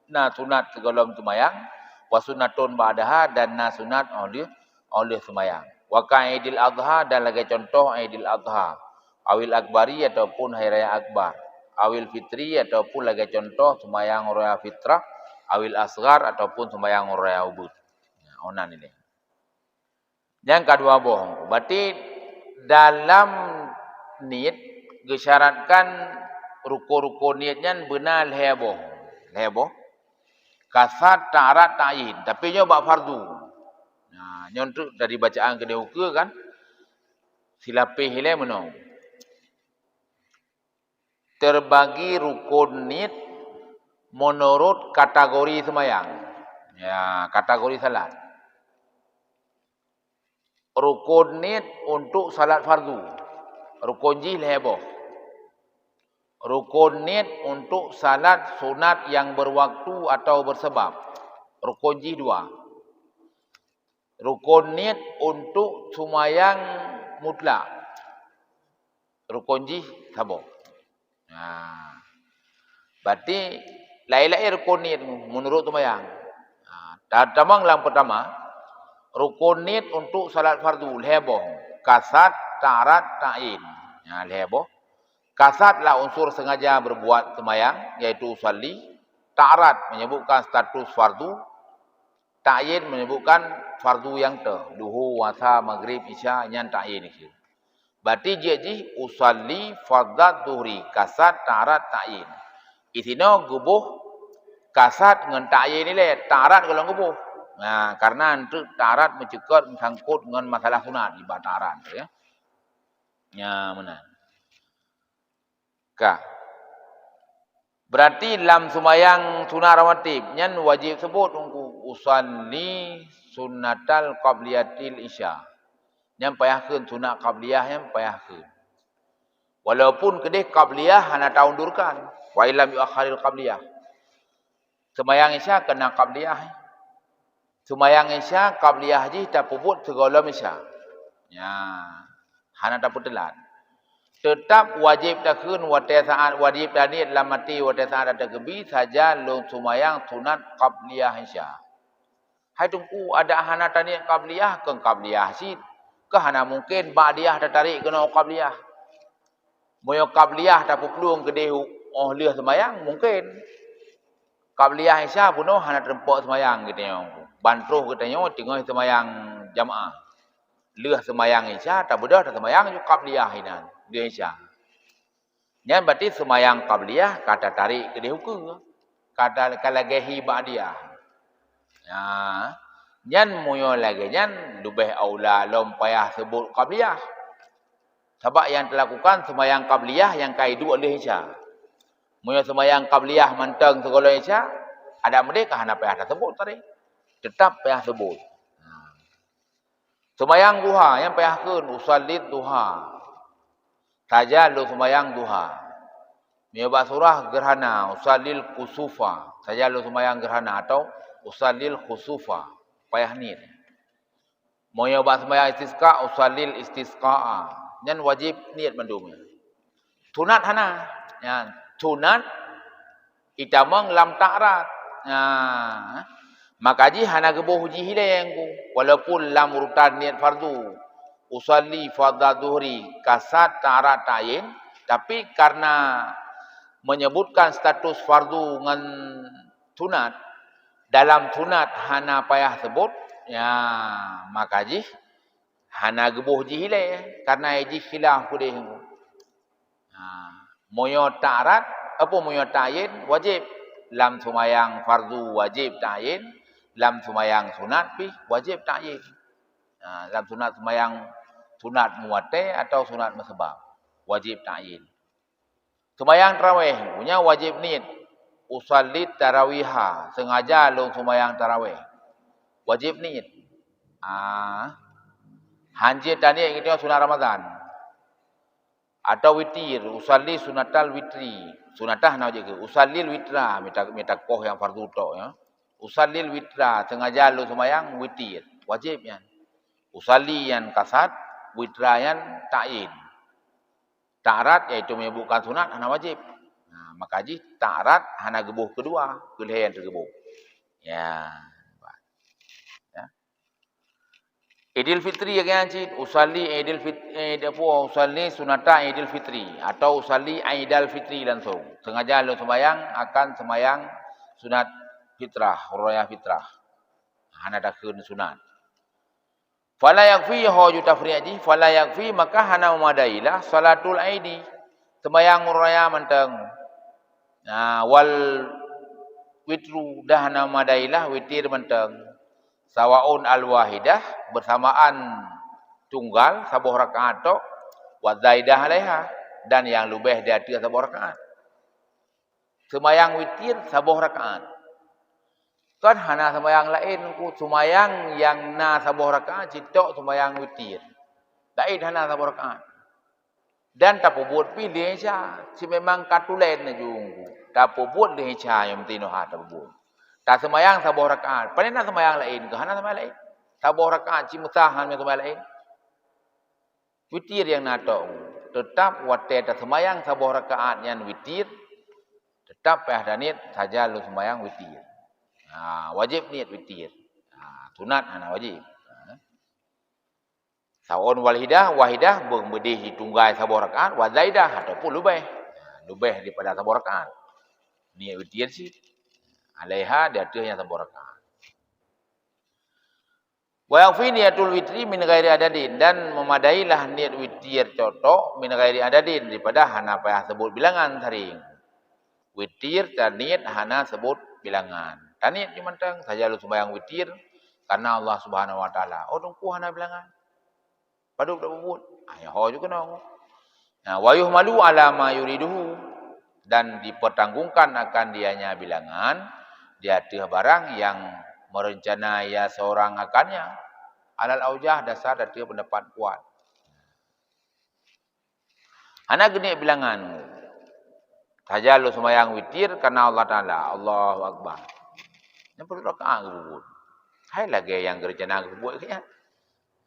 na sunat sigohlom seumayang, wa sunnatun ba'daha, dan na sunat óh lheueh, óh lheueh seumayang. Wa ka Idil Adha, dan lagée contoh Idil Adha, awil akbari, ataupun Hari Raya Akbar, awil fitri, ataupun lagée contoh seumayang raya fitrah, awil asghar, ataupun seumayang raya ubeut. Nah, óh nan ilée. Nyang ka dua boh. Berarti dalam niet geusyaratkan rukon-rukon niet nyan beuna lhée boh. Lhée boh. Kasat, ta'arad, ta'yin. Tapi nyoe bak fardu. Nah, nyoe treuk dari bacaan keudeh ukeue kan. Silapéh ilée meunoe. Terbagi rukon niet menurut kategori seumayang. Ya, kategori salat. Rukon niet untuk salat fardu. Rukon jih lhée boh. Rukon niet untuk salat sunat yang berwaktu atau bersebab. Rukon jih dua. Rukon niet untuk seumayang mutlak. Rukon jih saboh. Nah, berarti laén-laén rukon niet menurut seumayang. Nah, ta-, tamong lam pertama, rukon niet untuk salat fardu lhée boh, kasat, ta'arad, ta'yin. Nah, lhée boh. Kasat lah unsur sengaja berbuat seumayang, yaitu usalli. Ta'arad menyebutkan status fardu. Ta'yin menyebutkan fardu nyang teuh, luhu, asar, maghrib, isya, nyan ta'yin dikeue. Berarti jeuet jih usalli fardhadz zuhri, kasat, ta'arad, ta'yin. Disinoe geuboh kasat ngon ta'yin ilée, ta'arad gohlom geuboh. Nah, karena eunteuk ta'arad meucukot meusangkot ngon masalah sunat, ibarat ta'arad, ya. Nya meunan. Ka. Berarti lam seumayang sunat rawatib nyan wajéb seubot Teungku, usalli sunnatal qabliyatil isya. Nyan payah kheun, sunat qabliyah nyan payah kheun. Walaupun keudeh qabliyah hana taundurkan, wa illam yuakharil qabliyah. Seumayang isya keunan qabliyah. Seumayang isya qabliyah jih tapeubuet sigohlom isya. Nya, hana tapeuteulat. Teutap wajéb takheun watée saát, wajéb taniet lam até watée saát tateukeubi, sajan lôn seumayang sunat qabliyah isya. Hai Teungku, adak hana taniet qabliyah, keu qabliyah cit. Keu hana mungken ba'diyah tatarek keunoe qabliyah. Meunyoe qabliyah tapeuplueng keudeh óh lheueh seumayang, mungken. Qabliyah isya bunoe hana teurumpok seumayang geutanyoe. Ban troh geutanyoe teungoh seumayang jamaah. Lheueh seumayang isya, tabeudôh taseumayang ju qabliyah inan, lheueh isya. Nyan berarti seumayang qabliyah ka tatarek keudeh ukeue. Ka ta-, ka lagée hi ba'diyah. Nah, nyan meunyoe lagée nyan leubeh aula lom payah seubot qabliyah. Sabab nyang teulakukan seumayang qabliyah nyang ka iduek lheueh isya. Meunyoe seumayang qabliyah mantong sigohlom isya, adak meudeh ka hana payah taseubot tadi. Teutap payah seubot. Nah. Seumayang duha, nyan payah kheun, usallid duha. Sajan lôn seumayang duha. Meunyoe bak surah gerhana, usallil kusufa. Sajan lôn seumayang gerhana atau usallil khusufa. Payah niet. Meunyoe bak seumayang istisqa, usallil istisqaa. Nyan wajéb niet mandum nyan. Sunat hana. Nyan sunat itamong lam ta'arad. Nah, Maka jih hana geuboh jih ilée ngon, walaupun lam urutan niet fardu, usalli fardha zuhri, kasat ta'rad ta'yin, tapi karena menyebutkan status fardu ngon sunat, dalam sunat hana payah sebut, ya, maka jih hana geuboh jih ilée, karena jih khilaf keudeh. Ha, meunyoe ta'rad, apa meunyoe ta'yin, wajib. Lam seumayang fardu wajib ta'yin, lam seumayang sunat pih wajib ta'yin. Ha, lam sunat seumayang sunat muwatée atau sunat meusabab, wajib ta'yin. Seumayang tarawéh, nyan wajib niet. Usalli tarawiha, sengaja lôn seumayang tarawéh. Wajib niet. Ah, hanjeuet taniet ngon sunat Ramadan. Atau witir, usalli sunatal witri. Sunatah na jeuet keu, usallil witra, mita, mita koh nyang fardu tok, ya. Usallil witra, sengaja lôn seumayang witir. Wajib nyan. Usalli nyan kasat, witra nyan ta'yin. Ta'rad, yaitu menyebutkan sunat, hana wajib. Nah, maka jih ta'rad hana geuboh keudua, keu lhée nyang teugeuboh. Ya. Ya. Idul Fitri lagée nyan cit, usalli Idul Fit-, eh, apa, usalli sunata Idul Fitri atau usalli Aidal Fitri langsung. Sengaja lôn seumayang akan seumayang sunat fitrah, hari raya fitrah. Hana takheun sunat. Fala yakfi, ho ju tafriq jih, fala yakfi, maka hana meumadailah salatul aidi, seumayang uroe raya mantong. Nah, wal witru, dah hana meumadailah witir mantong. Sawaun al-wahidah, bersamaan tunggal saboh rakaat tok, wa zaidah alaiha, dan nyang leubeh di ateueh saboh rakaat. Seumayang witir saboh rakaat. Kan hana seumayang laén, ku seumayang nyang na saboh rakaat, cit tok seumayang witir. Laén hana saboh rakaat. Dan tapeubuet pih lé Isya, si memang ka tulen laju ku. Tapeubuet lé Isya nyang meutinoh ha tapeubuet. Taseumayang saboh rakaat. Pane na seumayang laén, keu hana seumayang laén. Saboh rakaat cit meusah hana seumayang laén. Witir nyang na tok. Teutap watée taseumayang saboh rakaat nyan witir, teutap payah taniet saja lôn seumayang witir. Ha, wajéb niet witir. Ha, sunat hana wajéb. Ha. Sawaun wahidah, wahidah beudeh jitunggai saboh rakaat, wa zaidah ataupun leubeh. Ha, leubeh daripada saboh rakaat. Niet witir cit. Alaiha di ateueh nyang saboh rakaat. Wa yakfi niyatul witri min ghairi adadin, dan memadailah niet witir cit tok min ghairi adadin, daripada hana payah sebut bilangan saring. Witir taniet hana sebut bilangan. Taniet cit mantong saja lôn seumayang witir karena Allah Subhanahu wa Taala. Oh, teungku hana bilangan. Padub tapeubuet. Ah, nyoe ho ju keunong. Nah, wa yuhmalu ala ma yuriduhu, dan dipertanggungkan akan dianya bilangan di ateueh barang yang merencana ia seorang akannya, alal aujah, dasar ateueh pendapat kuat. Hana geuniet bilangan. Saja lôn seumayang witir karena Allah Taala. Allahu Akbar. Nyang peuet rakaat geupeubuet. Hai lagée nyang geurencana geupeubuet keu nyan.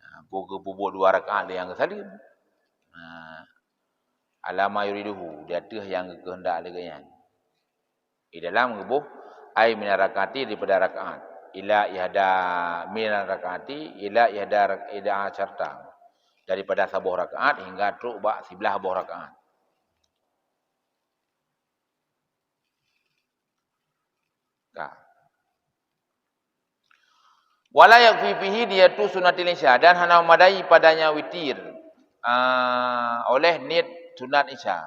Ha, peue geupeubuet dua rakaat lé nyang geusaleuem. Ha, ala ma yuriduhu, di ateueh nyang geukeuheundak lé geuh nyan. Di dalam geuboh, ai minar rakaati, daripada rakaat. Ila ihda, minar rakaati, ila ihda rak-, ihda asyarta. Daripada saboh rakaat hingga trok bak siblaih boh rakaat. Ka. Wala yakfi fihi niyatu sunnatil isya, dan hana memadai padanya witir, ah, oleh niet sunat isya.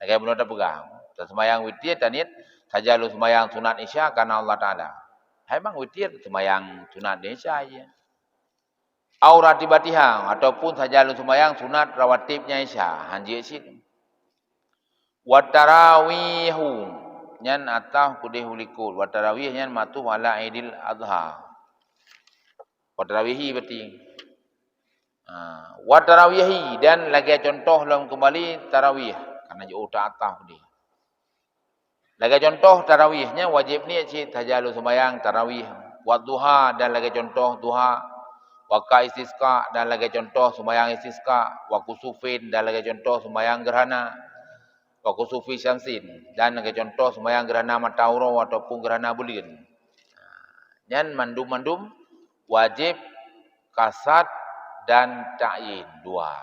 Lagée bunoe tapeugah, taseumayang witir taniet saja lôn seumayang sunat isya karena Allah Taala. Hai bang witir seumayang sunat isya je. Au ratibatiha, ataupun saja lôn seumayang sunat rawatibnya isya, hanjeuet cit. Wa tarawihu, nyan ataf keudeh u likot. Wa tarawih nyan matuf ala Idil Adha. Wa tarawihi berarti. Ha, wa tarawihi, dan lagée contoh lom keumbali tarawih, karena jiôh ta ataf keudeh. Lagée contoh tarawih nyan wajéb niet cit saja lôn seumayang tarawih. Wa duha, dan lagée contoh duha. Wa ka istisqa, dan lagée contoh seumayang istisqa. Wa kusufin, dan lagée contoh seumayang gerhana. Wa kusufi syamsin, dan lagée contoh seumayang gerhana mata uroe ataupun gerhana buleuen. Ha, Nyan mandum-mandum wajéb kasat dan ta'yin dua.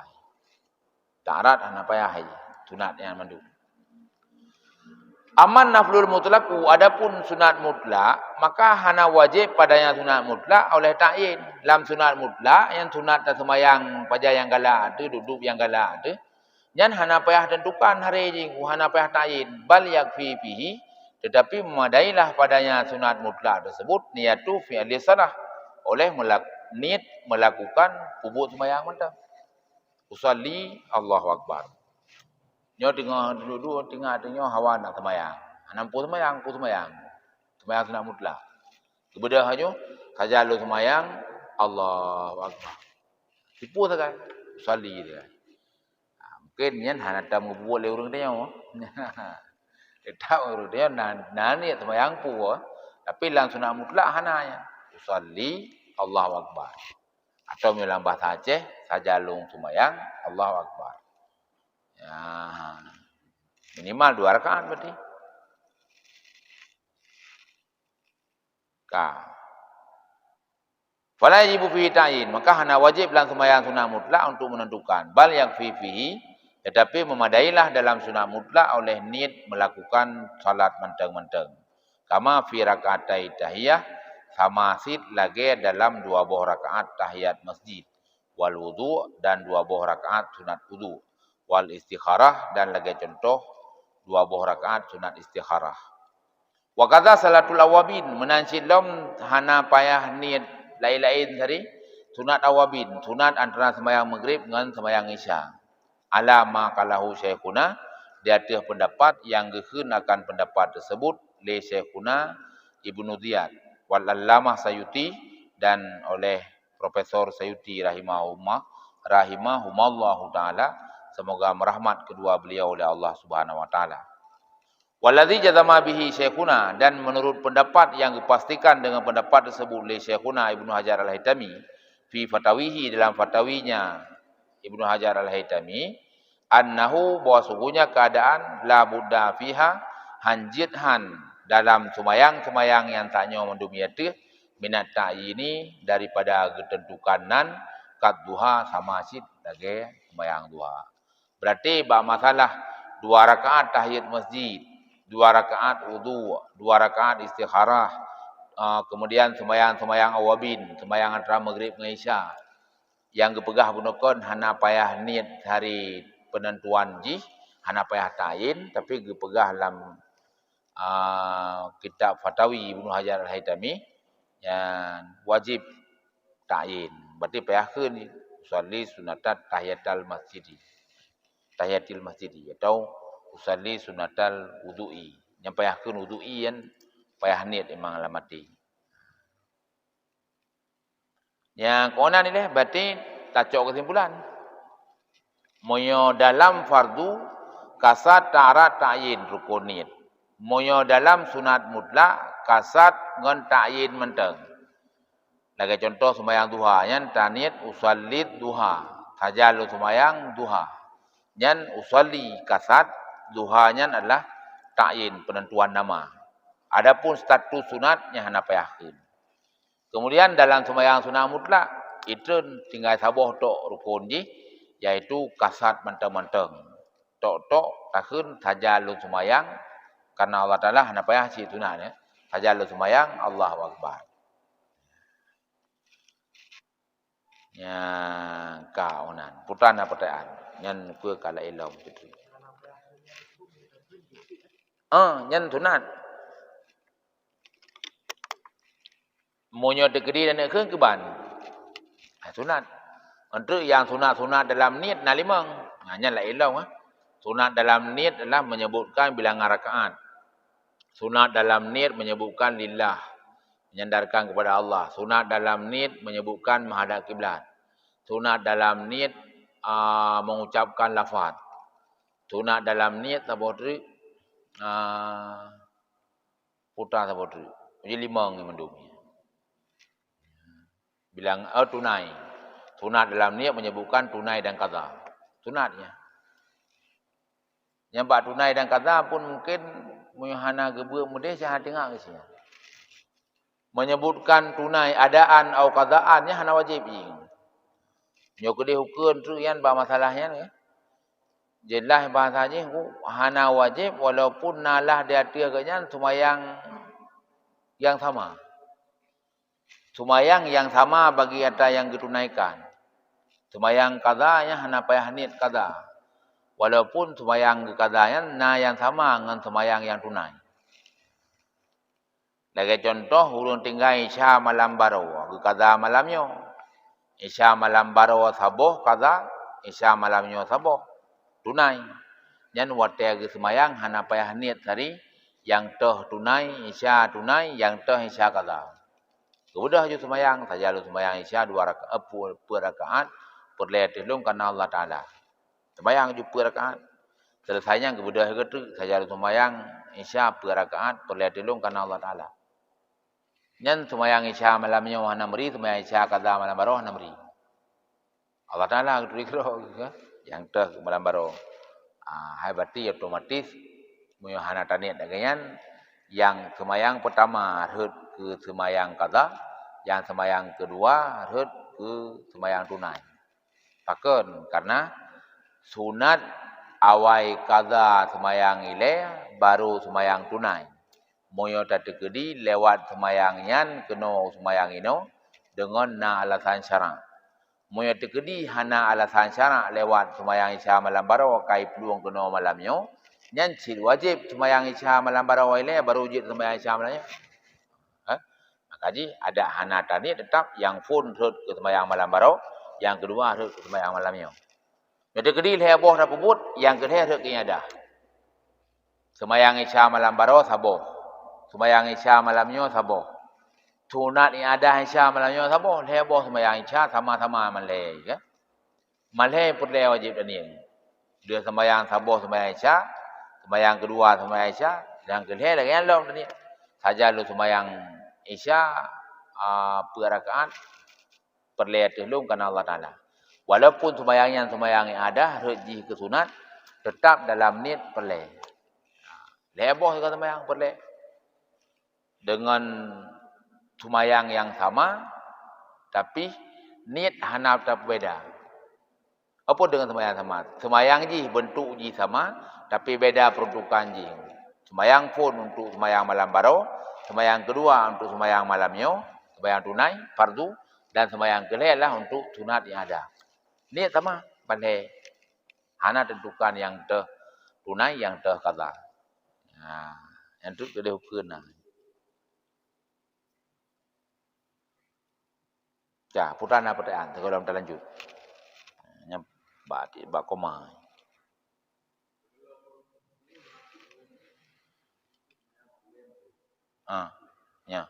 Ta'rad hana payah hai, sunat nyan mandum. Amman naflul mutlaqu, adapun sunat mutlak, maka hana wajéb padanya sunat mutlak oleh ta'yin. Lam sunat mutlak, nyan sunat taseumayang paja nyang galak teuh, dudoe nyang galak teuh, nyan hana payah tentukan hari jih, hana payah ta'yin. Bal yakfi fihi, tetapi memadailah padanya sunat mutlak tersebut, niyatu fi'li shalah, oleh melak-, niet melakukan peubuet seumayang mantong. Usalli, Allahu Akbar. Nyoe teungoh dudoe, teungoh, teungoh hawa nak seumayang. Hana muphom seumayang, muphom seumayang. Seumayang sunat mutlak. Geubeudôh nyoe, sajan lôn seumayang, Allahu Akbar. Sipu sagai, usalli sagai. Ha, mungkin nyan hana tamubuet lé ureuëng tanyoe. Teutap ureuëng tanyoe na, na niet seumayang peue, tapi lam sunat mutlak hana nyan. Usalli, Allahu Akbar. Atau meunyoe lam bahasa Aceh, sajan lôn seumayang, Allahu Akbar. Ya, minimal dua rakaat berarti. Ka. Fala yajibu fihi ta'yin, maka hana wajéb lam seumayang sunat mutlak untuk menentukan. Bal yakfi fihi, tetapi memadailah dalam sunat mutlak oleh niet melakukan salat mantong-mantong. Kama fi rakaatai tahiyah, sama cit lagée dalam dua boh rakaat tahiyat masjid, wal wudu, dan dua boh rakaat sunat wudu, wal istikharah, dan lagée contoh dua boh rakaat sunat istikharah. Wa kadza salatul awabin, meunan cit lom hana payah niet laén-laén tadi, sunat awabin, sunat antara seumayang Maghrib ngon seumayang Isya. Ala ma qalahu Syaikhuna, di ateueh peundapat nyang geukheun akan peundapat teusebut lé Syaikhuna Ibnu Ziyad, wal Allamah Sayuti, dan oleh Profesor Sayuti rahimahumah, rahimahumallahu taala, semoga merahmat kedua beliau oleh Allah Subhanahu wa taala. Wallazi jazama bihi Syaikhuna, dan menurut pendapat yang dipastikan dengan pendapat tersebut lé Syaikhuna Ibnu Hajar Al-Haitami fi fatawihi, dalam fatawinya Ibnu Hajar Al-Haitami, annahu, bahwa sungguhnya keadaan, la budda fiha, hanjeuet han dalam seumayang-seumayang nyang tanyoe mandum ateueh, minat ta'yini, daripada geuteuntukan nan, kad duha, sama cit lagée seumayang duha. Berarti bak masalah dua rakaat tahiyat masjid, dua rakaat wudu, dua rakaat istikharah, eh, kemudian sembahyang-sembahyang awabin, sembahyang antara Maghrib ngon Isya, nyang geupeugah bunoe kon hana payah niet hari penentuan jih, hana payah ta'yin, tapi geupeugah lam, ah, kitab Fatawi Ibnu Hajar Al-Haitami, nyan wajéb ta'yin. Berarti payah kheun, usalli sunatat tahiyatal masjidi. Tahiyatil masjidi atau usalli sunatal wudu'i. Nyang payah kheun wudu'i nyan payah niet memang lam até. Nyang keunan ilée, berarti tacok keusimpulan. Meunyoe dalam fardu, kasat, ta'rad, ta'yin rukun niet. Meunyoe dalam sunat mutlak, kasat ngon ta'yin mantong. Lagée contoh seumayang duha, nyan taniet usalli duha, sajan lôn seumayang duha. Nyan usalli kasat, duha nyan adalah ta'yin, penentuan nama. Adapun status sunat, nyan hana payah kheun. Kemudian dalam seumayang sunat mutlak, itu tinggai saboh tok rukun jih, yaitu kasat mantong-mantong. Tok-tok takheun sajan lôn seumayang, karena Allah Taala hana payah cit sunat, ya. Sajan lôn seumayang, Allahu Akbar. Nyang ka unan. Putra na pertanyaan. Nyan peue ka laén lom tu. Ah, nyan sunat. Meunyoe teukeudi dan kheun keuban. Ah, sunat. Untuk yang sunat-sunat dalam niet na limong. Nah, nyan laén lom, ah. Sunat dalam niet adalah menyebutkan bilangan rakaat. Sunat dalam niet menyebutkan lillah, menyandarkan kepada Allah. Sunat dalam niet menyebutkan menghadap kiblat. Sunat dalam niet, ah, mengucapkan lafaz. Sunat dalam niet saboh treuk, ah, putra saboh treuk. Jadi limong nyan mandum. Bilang, eh, tunai. Sunat dalam niet menyebutkan tunai dan qadha. Sunat nyan. Nyang bak tunai dan qadha pun mungkin meunyoe hana geubeuet meudeh, cit hana teuingat geuh siat. menyebutkan tunai adaan au qadaan, nyan hana wajéb jih. Nyoe keudeh ukeuen treuk nyan bak masalah nyan, ya. Jeulaih bahasa jih, hana wajéb walaupun na lah di ateueh geuh nyan seumayang nyang sama. Seumayang nyang sama bagi atra nyang geutunaikan. Seumayang qadha nyan hana payah niet qadha. Walaupun seumayang geuqadha nyan na nyang sama ngon seumayang nyang tunai. Lagée cuntoh, ureuëng tinggai Isya malam baroe, geuqadha malam nyoe. Isya malam baroe saboh qadha, Isya malam nyoe saboh tunai. Nyan watée geuseumayang hana payah niet tadi, nyang toh tunai Isya tunai, nyang toh Isya qadha. Geubeudôh ju seumayang, saja lôn seumayang Isya dua raka-, eh, peuet rakaat, peureulée ateueh lôn kareuna Allah Taala. Seumayang ju peuet rakaat. Seuleusai nyan geubeudôh geuh treuk, saja lôn seumayang Isya peuet rakaat, peureulée ateueh lôn kareuna Allah Taala. Nyan seumayang Isya malam nyoe hana meuri, seumayang Isya qadha malam baroe hana meuri. Allah Taala geuturi keudroe geuh, nyang toh malam baroe. Ah, hai berarti otomatis meunyoe hana taniet lagée nyan, nyang seumayang peutama rhot keu seumayang qadha, nyang seumayang keudua rhot keu seumayang tunai. Pakon? Kareuna sunat awai qadha seumayang ilée, barô seumayang tunai. Meunyoe tateukeudi lewat seumayang nyan keunoe seumayang inoe deungon na alasan syara. Meunyoe teukeudi hana alasan syara lewat seumayang Isya malam baroe ka iplueng keunoe malam nyoe, nyan cit wajéb seumayang Isya malam baroe ilée barô jeuet seumayang Isya malam nyoe. Ha? Maka jih adak hana taniet teutap nyang phon rhot keu seumayang malam baroe, nyang keudua rhot keu seumayang malam nyoe. Meunyoe teukeudi lhée boh tapeubuet, nyang keu lhée rhot keu nyang adah. Seumayang Isya malam baroe saboh. Seumayang Isya malam nyoe saboh. Sunat nyang adah Isya malam nyoe saboh, lhée boh seumayang Isya sama-sama malhée, kan? Malhée peureulée wajéb taniet. Dua seumayang saboh seumayang Isya, seumayang keudua seumayang Isya, nyang keu lhée lagée nyan lom taniet. Saja lôn seumayang Isya, a, peuet rakaat, peureulée ateueh lôn kareuna Allah Taala. Walaupun seumayang nyan seumayang nyang adah rhot jih keu sunat, teutap dalam niet peureulée. Lhée boh sigoe seumayang peureulée. Deungon seumayang nyang sama, tapi niet hana tapeubeda. Apa deungon seumayang sama? Seumayang jih, beuntuk jih sama, tapi beda peuruntukan jih. Seumayang phon untuk seumayang malam baroe, seumayang keudua untuk seumayang malam nyoe, seumayang tunai, fardu, dan seumayang keu lhée lah untuk sunat nyang adah. Niet sama, ban lhée. Hana tentukan nyang toh tunai, nyang toh qadha. Ha, nyan treuk keudeh ukeuen na. Ka, peue na peutanyaan, sigohlom talanjut. Nyan bak, bak koma. Ah, ya.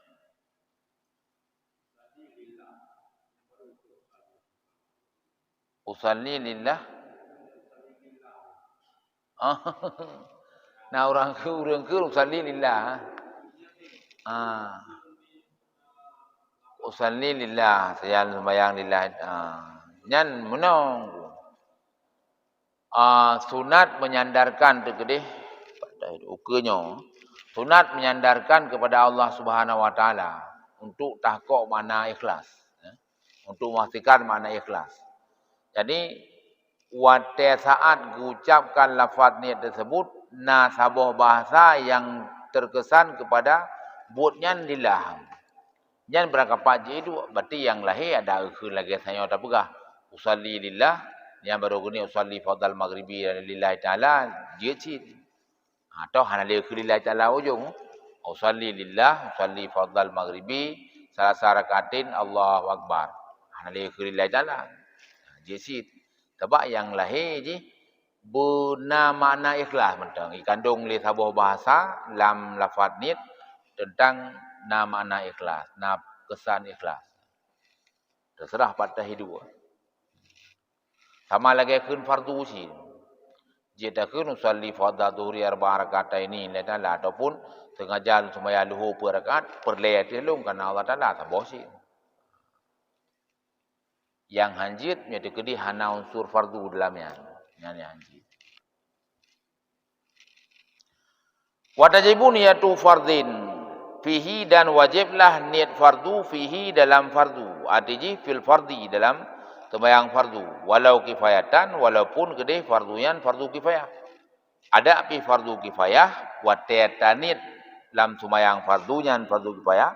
Usalli lillah. Ah. Na ureuëng keu, ureuëng keu usalli lillah. Ah. Usalli lillah, saya seumayang lillah. Ah. Nyan meunoe. Ah, sunat menyandarkan teukeudeh, ukeue nyoe, sunat menyandarkan kepada Allah Subhanahu Wa Taala untuk tahkok makna ikhlas, ya. Untuk memastikan makna ikhlas. Jadi, watée saat geuucapkan lafaz niet tersebut, na saboh bahasa yang terkesan kepada buet nyan lillah. Nyan beurangkapat jih duek, berarti nyang lahé ada eukheun lagée tanyoe tapeugah, "Usalli lillah," nyang barô geuniet, "Usalli fardhal maghribi lillahi ta'ala," jeuet cit. Ha, toh hana lé eukheun lillahi ta'ala ujong. "Usalli lillah, usalli fardhal maghribi, salasa rakaatin, Allahu akbar." Hana lé eukheun lillahi ta'ala. Jeuet cit. Sabab nyang lahé jih beuna makna ikhlas mantong. Ikandong lé saboh bahasa lam lafaz niet teuntang na makna ikhlas, na keusan ikhlas. Teuseurah pat tahidup. Sama lagée kheun fardu cit. Jeuet takheun, "Usalli fardha dhuhri arba'a rak'ataini lillahi ta'ala," ataupun, "Sengaja lôn seumayang luho peuet rakaat, peureulée ateueh lôn kareuna Allah Taala," saboh cit. Nyang hanjeuet, meunyoe teukeudi hana unsur fardu dalam nyan. Nyan nyang hanjeuet. Wa tajibu niyatu fardhin Fihi, dan wajiblah niet fardu, fihi, dalam fardu. Arti jih fil fardhi, dalam sembahyang fardu. Walau kifayatan, walaupun keudeh fardu nyan fardu kifayah. Adak pih fardu kifayah, watée taniet lam sembahyang fardu nyan fardu kifayah.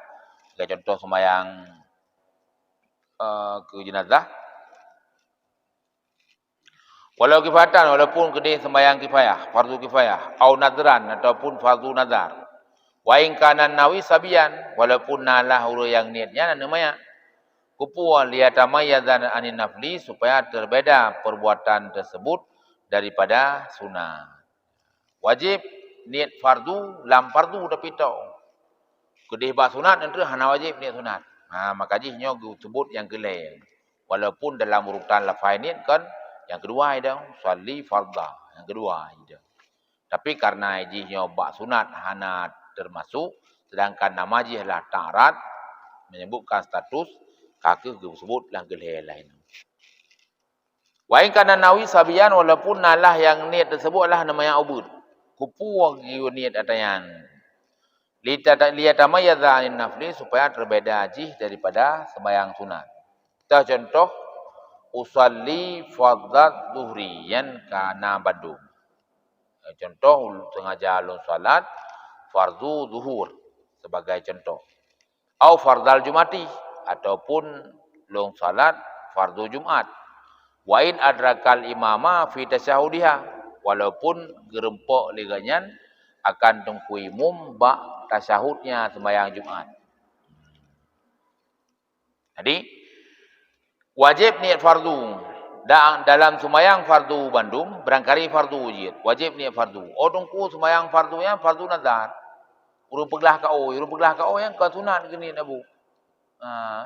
Sebagai contoh sembahyang, eh, keu jenazah. Walau kifayatan, walaupun keudeh sembahyang kifayah, fardu kifayah, au nadran, ataupun fardu nazar. Wa in kana nawi sabiyan, walaupun na lah ureuëng nyang niet nyan aneuk manyak. Keupeue? Liyatamayyaza anin nafli, supaya teubeda perbuatan tersebut daripada sunat. Wajéb niet fardu lam fardu, tapi tôh keudeh bak sunat, eunteuk hana wajéb niet sunat. Ha, maka jih nyoe geuseubut nyang keu lhée. Walaupun dalam urutan lafai niet kan nyang keudua idong, shalli fardha, nyang keudua idong. Tapi karena jih nyoe bak sunat hana teumasok, sedangkan nama jih lah ta'arad, menyebutkan status, ka kheueh geuseubut lam keu lhée laén. Wa in kana nawi sabiyan, walaupun na lah nyang niet teuseubut lah nama nyang ubit. Keupeue geuniet ata nyan? Litata-, liyatamayyaza anin nafli, supaya teubeda jih daripada sembahyang sunat. Teucontoh, usalli fardhadz zuhri, nyan kana bandum. Contoh, sengaja lôn salat fardu zuhur sebagai contoh. Au fardhal jum'ati, ataupun lôn salat fardu Jumat. Wa in adrakal imama fi tasyahudiha, walaupun geureumpok lé geuhnyan akan teungku imum bak tasyahudnya sembahyang Jumat. Jadi, wajéb niet fardu. Da-, dalam sembahyang fardu bandum, barangkali fardu jeuet, wajéb niet fardu. Oh, teungku, sembahyang fardu nyan fardu nazar. Ureuëng peuglah kaôi, ureuëng peuglah kaôi nyan kon sunat geuniet abu. Ha.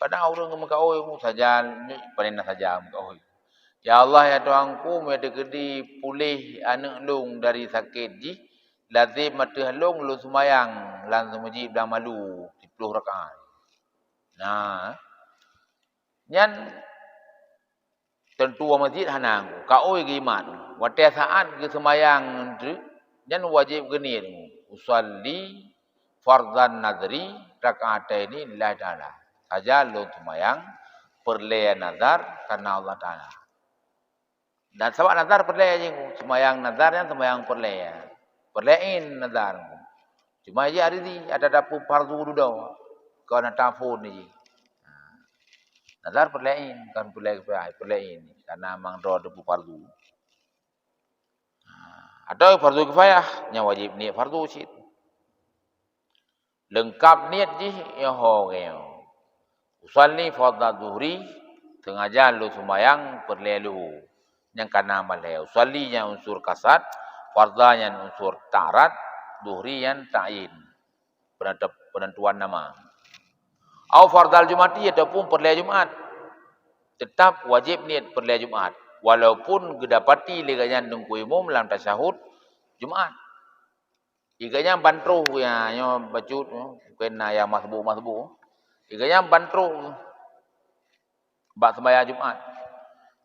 Kadang ureuëng geumeukaôi, "Oh, saja, ni paling na saja meukaôi. Ya Allah, ya Tuhanku, meunyo teukeudi puléh aneuëk lôn dari sakét jih, lazem ateueh lôn, lôn seumayang lam seumeujid Blang Malu siploh rakaat." Nah, nyan Teuntu masjid hana, kaôi geuimat. Watée saát geuseumayang teuk, nyan wajéb geuniet, "Usalli fardhan nadhri rak'ataini lillahi ta'ala." Saja lôn seumayang peureulée nazar kareuna Allah Ta'ala. Dan sabab nazar peureulée jih, seumayang nazar nyan seumayang peureulée. Peureulée in nazar. Cuma jih ari jih ada dapur fardu dudoe. Keu na tahun jih. Nazar peureulée in, kon peureulée kifayah, peureulée in. Karena mang droe teupeu fardu. Ha, atau fardu kifayah, nyang wajéb niet fardu cit. Leungkab niet jih nyoe ho nyoe. Usalli fardha zuhri, sengaja lôn seumayang peureulée luhu. Nyang kana malée. Usalli nyan unsur kasad, fardha nyan unsur ta'rad, zuhri nyan ta'yin. Penentu-, penentuan nama. Au fardhal jum'ati, ataupun peureulée Jumat. Teutap wajéb niet peureulée Jumat, walaupun geudapati lé geuhnyan teungku imum lam tasyahud Jumat. Iga nyan ban troh, ya, nyoe bacut, mungken na nyang masbuk-masbuk. Iga nyan ban troh bak seumayang Jumat.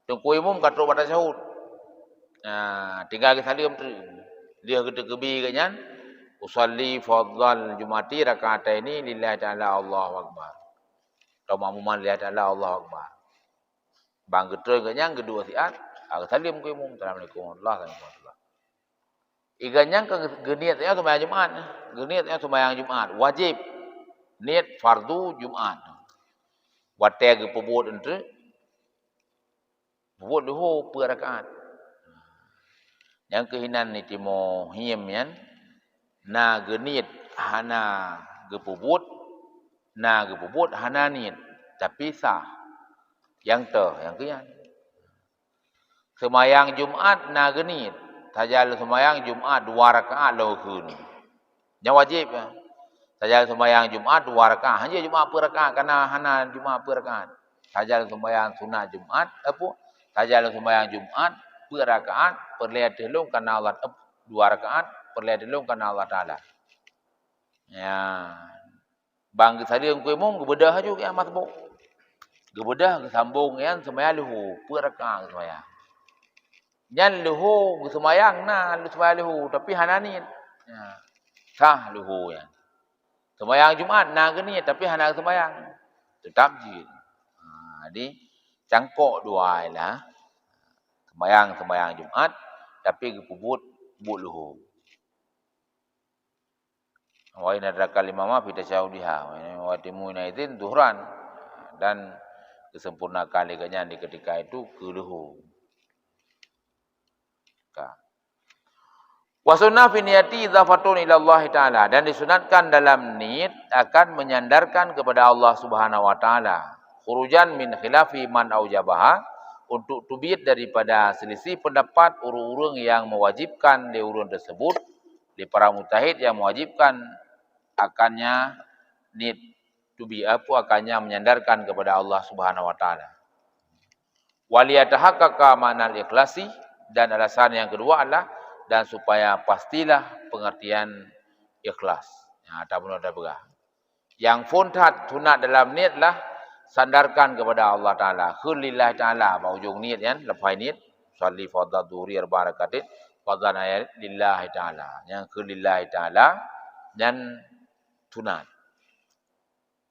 Teungku imum ka trok bak tasyahud. Nah, tinggai geusaleuem teuk. Lheueh geuteukeubie geuhnyan, "Usalli fardhal jum'ati rak'ataini lillahi ta'ala, Allahu Akbar." Atau makmuman lillahi ta'ala, Allahu Akbar. Ban geutreun geuhnyan geuduek siat, ka geusaleuem keu imum, "Assalamualaikum warahmatullahi wabarakatuh." Iga nyan ka geuniet nyoe seumayang Jumat. Geuniet nyoe seumayang Jumat. Wajéb niet fardu Jumat. Watée geupeubuet eunteuk, peubuet luho peuet rakaat. Nyang keuh inan itimoe hiem nyan, na geuniet hana geupeubuet, na geupeubuet hana niet, tapi sah. Nyang toh, nyang keuh nyan. Seumayang Jumat na geuniet, saja lôn seumayang Jumat dua rakaat lôn kheun. Nyan wajéb, ya. Saja lôn seumayang Jumat dua rakaat, hana Jumat peuet rakaat, karena hana Jumat peuet rakaat. Saja lôn seumayang sunat Jumat, apa? Saja lôn seumayang Jumat peuet rakaat, peureulée ateueh lôn karena Allah, eh, dua rakaat, peureulée ateueh lôn karena Allah Ta'ala. Ya. Ban geusaleuem keu imum, geubeudôh laju nyang masbuk. Geubeudôh geusambong nyan seumayang luho, peuet rakaat geuseumayang. Nyan luho geuseumayang na, seumayang luho, tapi hana niet. Ya. Sah luho nyan. Seumayang Jumat na geuniet, tapi hana seumayang, teutap jeuet. Ha, jadi cangkok dua ai lah. Seumayang, seumayang Jumat, tapi geupeubuet buet luho. Wa in adrakal imama fi tasyahhudiha, wa atimmu ina idzin zuhran, dan geusempurnakan lé geuhnyan di ketika itu keu luho. Ka. Wa sunnah fi niyati idzafatun ila Allah Ta'ala, dan disunatkan dalam niet akan menyandarkan kepada Allah Subhanahu wa Ta'ala. Khurujan min khilafi man aujabaha, untuk teubiet daripada selisih pendapat ureuëng-ureuëng yang mewajibkan lé ureuëng tersebut, lé para mujtahid yang mewajibkan akannya niet teubiet, apa akannya menyandarkan kepada Allah Subhanahu wa Ta'ala. Waliyatahaqqaqa ma'nal ikhlasi, dan alasan yang kedua adalah dan supaya pastilah pengertian ikhlas. Ha, tabunoe tapeugah. Nyang phôn that sunat dalam niet lah sandarkan kepada Allah Ta'ala. Kheun lillahi ta'ala, bak ujong niet nyan, leupah niet, salli fardhu dhuhri arba'a rakaatin, fardhan ayat lillahi ta'ala. Nyang kheun lillahi ta'ala, nyan sunat.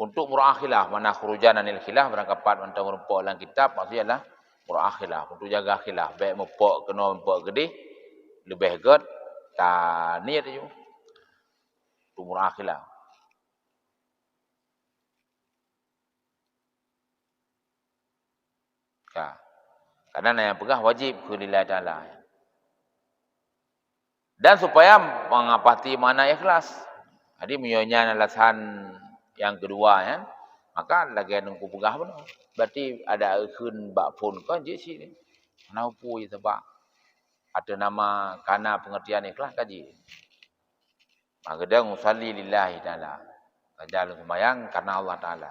Untuk mura'ah khilaf, makna khurujan anil khilaf, barang kapat mantong meureumpok lam kitab, maksudnya adalah mura'ah khilaf. Untuk jaga khilaf, bèk meureumpok keunoe, meureumpok keudeh, leubeh gèt, taniet aju. Untuk mura'ah khilaf. Ka. Karena na nyang peugah wajéb keu lillahi ta'ala. Dan supaya mengapati makna ikhlas. Jadi, meunyoe nyan alasan nyang keudua nyan, maka lagèe nyang kupeugah bunoe. Berarti ada kheun bak phôn kon jeuet sini. Hana peue sabab ateueh nama kana pengertian ikhlas ka jeuet. Maka geudong usalli lillahi ta'ala. Saja lôn seumayang karena Allah Ta'ala.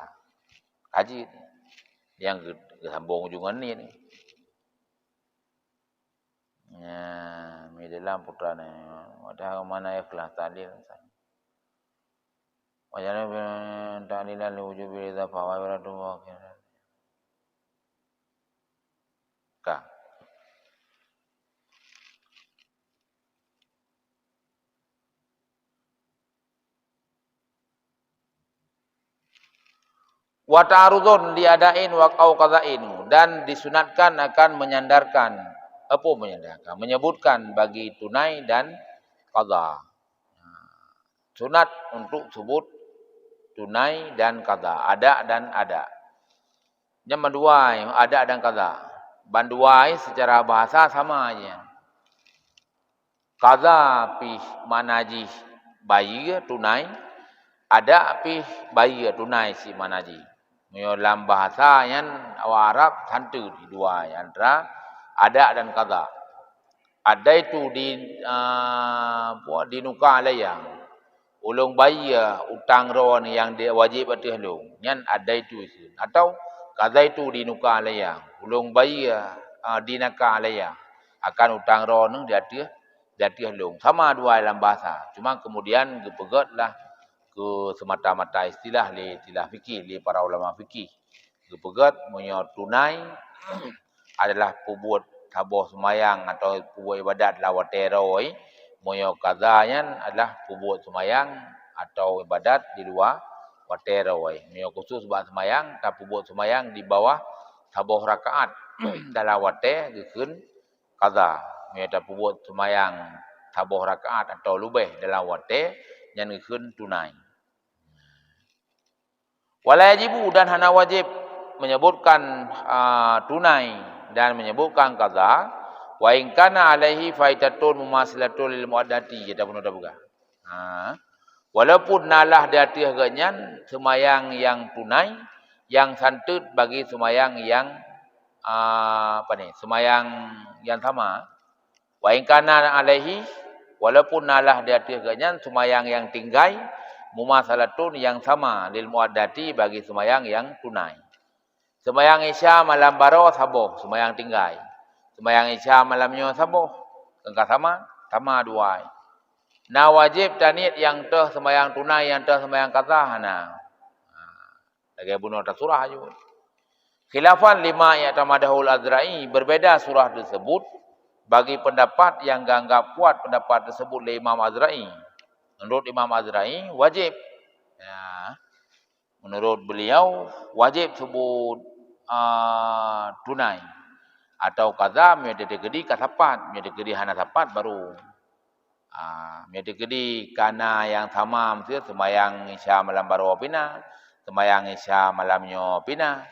Ka jeuet. Nyang geu-, geusambong ujong ngon niet. Nyan, mi dalam putra nyan. Wadah mana ikhlas ta'lil. Wadah ta'lilan li wujubi ridha fa wa ibaratun wa qiyam. Ka. Wa ta'arudun li adain wa au qada'in, dan disunatkan akan menyandarkan, apa menyandarkan? Menyebutkan bagi tunai dan qada. Sunat untuk sebut tunai dan qada, ada dan ada. Nyan mandua, ada dan qada. Bandua secara bahasa sama aja. Qada pih makna jih bayeue, tunai, ada pih bayeue, tunai cit makna jih. Meunyoe lam bahasa nyan awak Arab santeut dua antara ada dan qada. Adaitu di, a, apa, dinuka alayya. Ulôn bayeue utang droeneuh nyang di-, wajéb ateueh lôn, nyan adaitu kheun. Atau qadaitu dinuka alayya, ulôn bayeue, a, dinaka alayya, akan utang droeneuh di ateueh, di ateueh lôn. Sama dua lam bahasa, cuma kemudian geupeugét lah keu semata-mata istilah lé, istilah fikih lé para ulama fikih. Geupeugét meunyoe tunai adalah peubuet saboh seumayang atau peubuet ibadat lam watèe droe, meunyoe qada nyan adalah peubuet seumayang atau ibadat di luwa watèe droe. Meunyoe khusus bak seumayang, tapeubuet seumayang di bawah saboh rakaat dalam watèe geukheun qada. Meunyoe tapeubuet seumayang saboh rakaat atau leubeh dalam watèe, nyan geukheun tunai. Wala yajibu, dan hana wajéb menyebutkan, a, tunai dan menyebutkan qada, wa in kana alaihi faitatun mumatsalatun lil muaddati, ya, tapeugah. Ha. Walaupun na lah di ateueh geuhnyan seumayang nyang tunai, nyang santeut bagi seumayang nyang, a, apa ni, seumayang nyang sama. Wa in kana alaihi, walaupun na lah di ateueh geuhnyan seumayang nyang tinggai, mumatsalatun nyang sama, lil muaddati bagi seumayang nyang tunai. Seumayang Isya malam baroe saboh, seumayang tinggai. Seumayang Isya malam nyoe saboh, ka sama, sama dua. Na wajéb taniet nyang toh seumayang tunai, nyang toh seumayang qada, hana. Lagèe bunoe tasurah aju. Khilafan lima i'tamadahul Azra'i, berbeda surah tersebut bagi pendapat yang geuanggap kuat pendapat tersebut lé Imam Azra'i. Menurut Imam Azra'i, wajéb Ya, menurut beliau wajib sebut, ah, tunai atau qadha meunyoe teukeudi ka sapat, meunyoe teukeudi hana sapat baru. Ah, meunyoe teukeudi ka na nyang sama, miseue seumayang Isya malam baroe pih na, seumayang Isya malam nyoe pih na,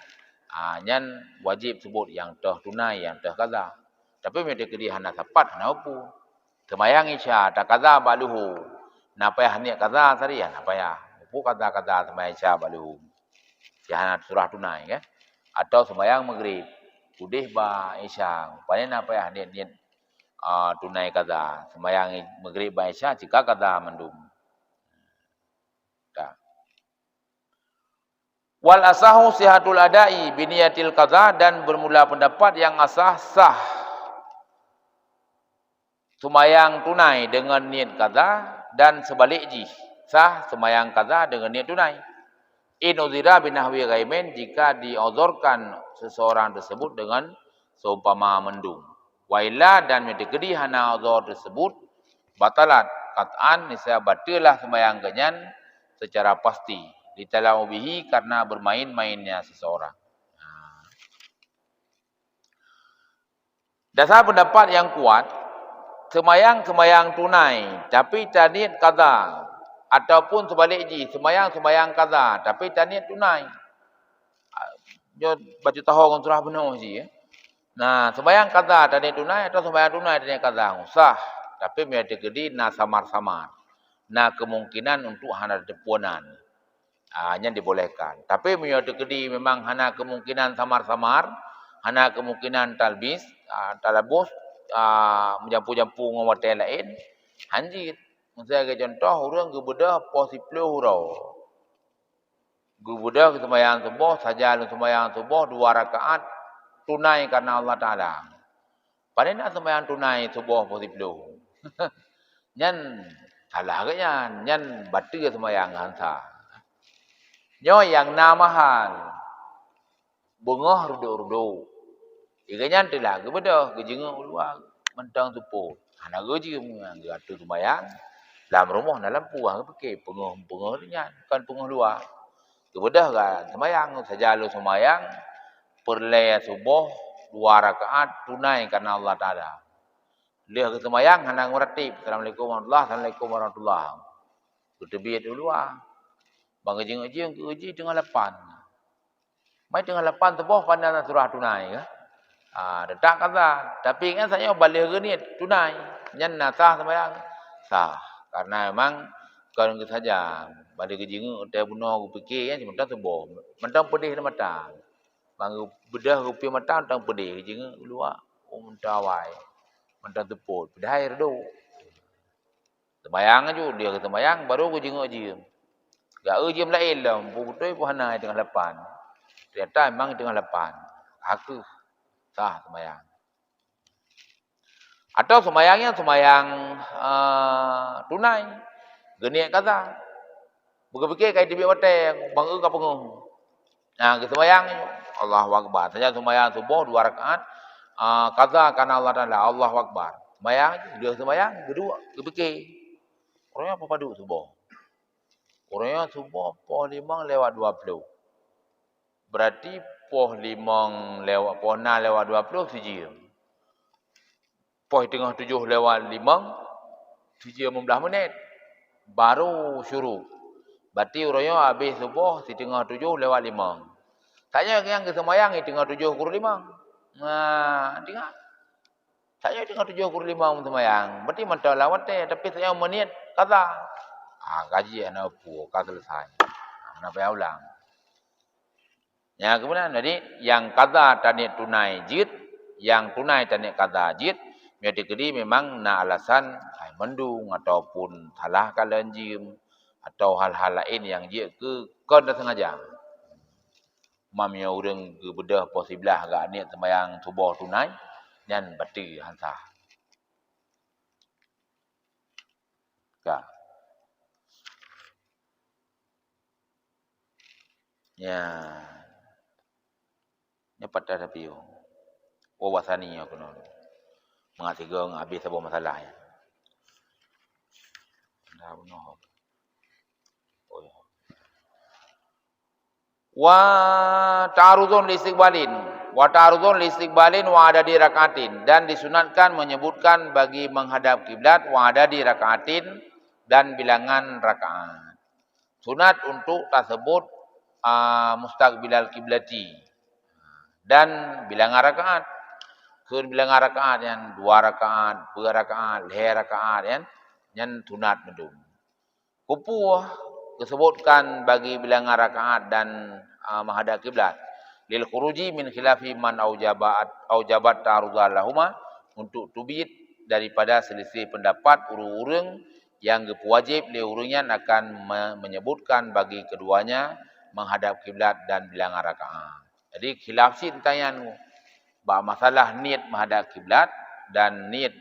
ah, nyan wajéb seubut nyang toh tunai, nyang toh qadha. Tapi meunyoe teukeudi hana sapat, hana peue. Seumayang Isya taqadha bak luhu, na payah niet qadha tadi? Hana payah. Peue qadha-qadha seumayang Isya bak luhu? Nyang hana surah tunai, kan? Atau seumayang Maghrib, udeh bak Isya, pane na payah niet-niet ah, tunai qadha. Seumayang Maghrib bak Isya cit ka qadha mandum. Ka. Wal asahu sihatul adai biniyatil qadha, dan bermula pendapat yang asah sah seumayang tunai deungon niet qadha, dan seubalik jih, sah seumayang qadha deungon niet tunai. In uzira binahwi ghaimin, jika diuzurkan seseorang tersebut dengan seumpama mendung. Wa illa, dan meunyoe teukeudi hana uzur tersebut, batalat qat'an, niscaya bateullah seumayang geuhnyan secara pasti, litalaubihi, karena bermain-mainnya seseorang. Nah. Dasar pendapat nyang kuat, seumayang-seumayang tunai, tapi taniet qadha, ataupun seubalik jih, seumayang-seumayang qadha, tapi taniet tunai. Ah, nyoe bacut tahô ngon surah bunoe jih, ya. Nah, seumayang qadha taniet tunai atau seumayang tunai taniet qadha, sah. Tapi meunyoe teukeudi na samar-samar, na kemungkinan untuk hana teupunan. Ah, nyan dibolehkan. Tapi meunyoe teukeudi memang hana kemungkinan samar-samar, hana kemungkinan talbis, ah, talabus, ah, meujampu-jampu ngon watée laén, hanjeuet. Misai lagée contoh, ureuëng geubeudôh poh siplôh uroe. Geubeudôh geuseumayang suboh, saja lôn seumayang suboh dua rakaat tunai karena Allah Taala. Pane na seumayang tunai suboh poh siplôh? Nyan salah geuhnyan, nyan bateue seumayang, han sah. Nyoe nyang na meuhal, beungoh reudôk-reudôk. Geuhnyan teulah geubeudôh, geujeungeuk u luwa mantong seupôt. Hana geujeuem, geuateueh seumayang. Lam rumoh na lampu, han geupike, peungoh-peungoh nyan, kon peungoh luwa. Geubeudôh ka seumayang, saja lôn seumayang peureulée suboh dua rakaat tunai karena Allah Taala. Lheueh geuseumayang hana meuratéb, "Assalamualaikum warahmatullah, assalamualaikum warahmatullah." Geuteubiet u luwa. Ban geujeungeuk-jeungeuk geuuji teungoh lapan. Mai teungoh lapan suboh pane na surah tunai ka? Ah, teutap qadha. Tapi ingat saja, ban lheueh geuniet tunai, nyan na sah seumayang? Sah. Karena memang kon geusaja. Ban lheueh geujeungeuk watée bunoe geupike, nyan mantong suboh. Mantong peudeh di mata. Ban geubeudôh geupike mata mantong peudeh, geujeungeuk u luwa, oh, mantong awai. Mantong seupôt, peudeh hai reudôk. Seumayang aju, lheueh geuseumayang baru geujeungeuk jeuem. Geu-eu jeuem laén lom, peue beutôi peue hana teungoh lapan. Ternyata memang teungoh lapan. Ka kheueh sah seumayang. Atau seumayang nyan seumayang, eh, tunai, geuniet qadha. Beugeupiké ka jiteubiet watée, ban eu ka peungoh. Nah, geuseumayang, Allahu Akbar. Saja seumayang suboh dua rakaat, ah, qadha karena Allah Taala, Allahu Akbar. Seumayang, lheueh seumayang, geudua, geupiké. Uroe nyoe padub suboh? Uroe nyoe suboh poh limong lewat dua ploh. Berarti poh limong lewat, poh nam lewat dua ploh sijeuem. Poh teungoh tujoh lewat limong, sijeuem lima belas menit, baru syuruk. Berarti uroe nyoe habéh suboh siteungoh tujoh lewat limong. Saja nyang geuseumayang teungoh tujoh kureueng limong. Nah, teuingat. Saja teungoh tujoh kureueng limong seumayang, berarti mantong lam watée, tapi saja meuniet qadha. Ah, ka jeuet, hana peue, ka selesai. Hana payah ulang. Nyang keumudian, jadi nyang qadha taniet tunai jeuet, nyang tunai taniet qadha jeuet, meunyoe teukeudi memang na alasan hai mendung ataupun salah kalon jeuem atau hal-hal laén nyang jeuet keu kon tasengaja. Meunyoe ureuëng geubeudôh poh siblaih geuh niet seumayang suboh tunai, nyan bateue, han sah. Ka. Ya. Nyoe pat that tapi, oh. Oh, wasani aku nyoe. Mangat sigoe habéh saboh masalah nyan. Dah bunoe. Oh, ya. Wa ta'arudun li istiqbalin, wa ta'arudun li istiqbalin wa adadi rakaatin, dan disunatkan menyebutkan bagi menghadap kiblat wa adadi rakaatin dan bilangan rakaat. Sunat untuk tasebut, ah, mustaqbilal kiblati dan bilangan rakaat. Keu bilangan rakaat nyan dua rakaat, dua rakaat, lhèe rakaat, nyan, nyan sunat mandum. Keupeue geusebutkan bagi bilangan rakaat dan, a, menghadap kiblat? Lil khuruji min khilafi man aujabat, aujabat ta'arudha lahuma, untuk teubiet daripada selisih pendapat ureuëng-ureuëng nyang geupeuwajéb lé ureuëng nyan akan me-, menyebutkan bagi keduanya menghadap kiblat dan bilangan rakaat. Jadi khilaf cit teuntang nyan bak masalah niet menghadap kiblat dan niet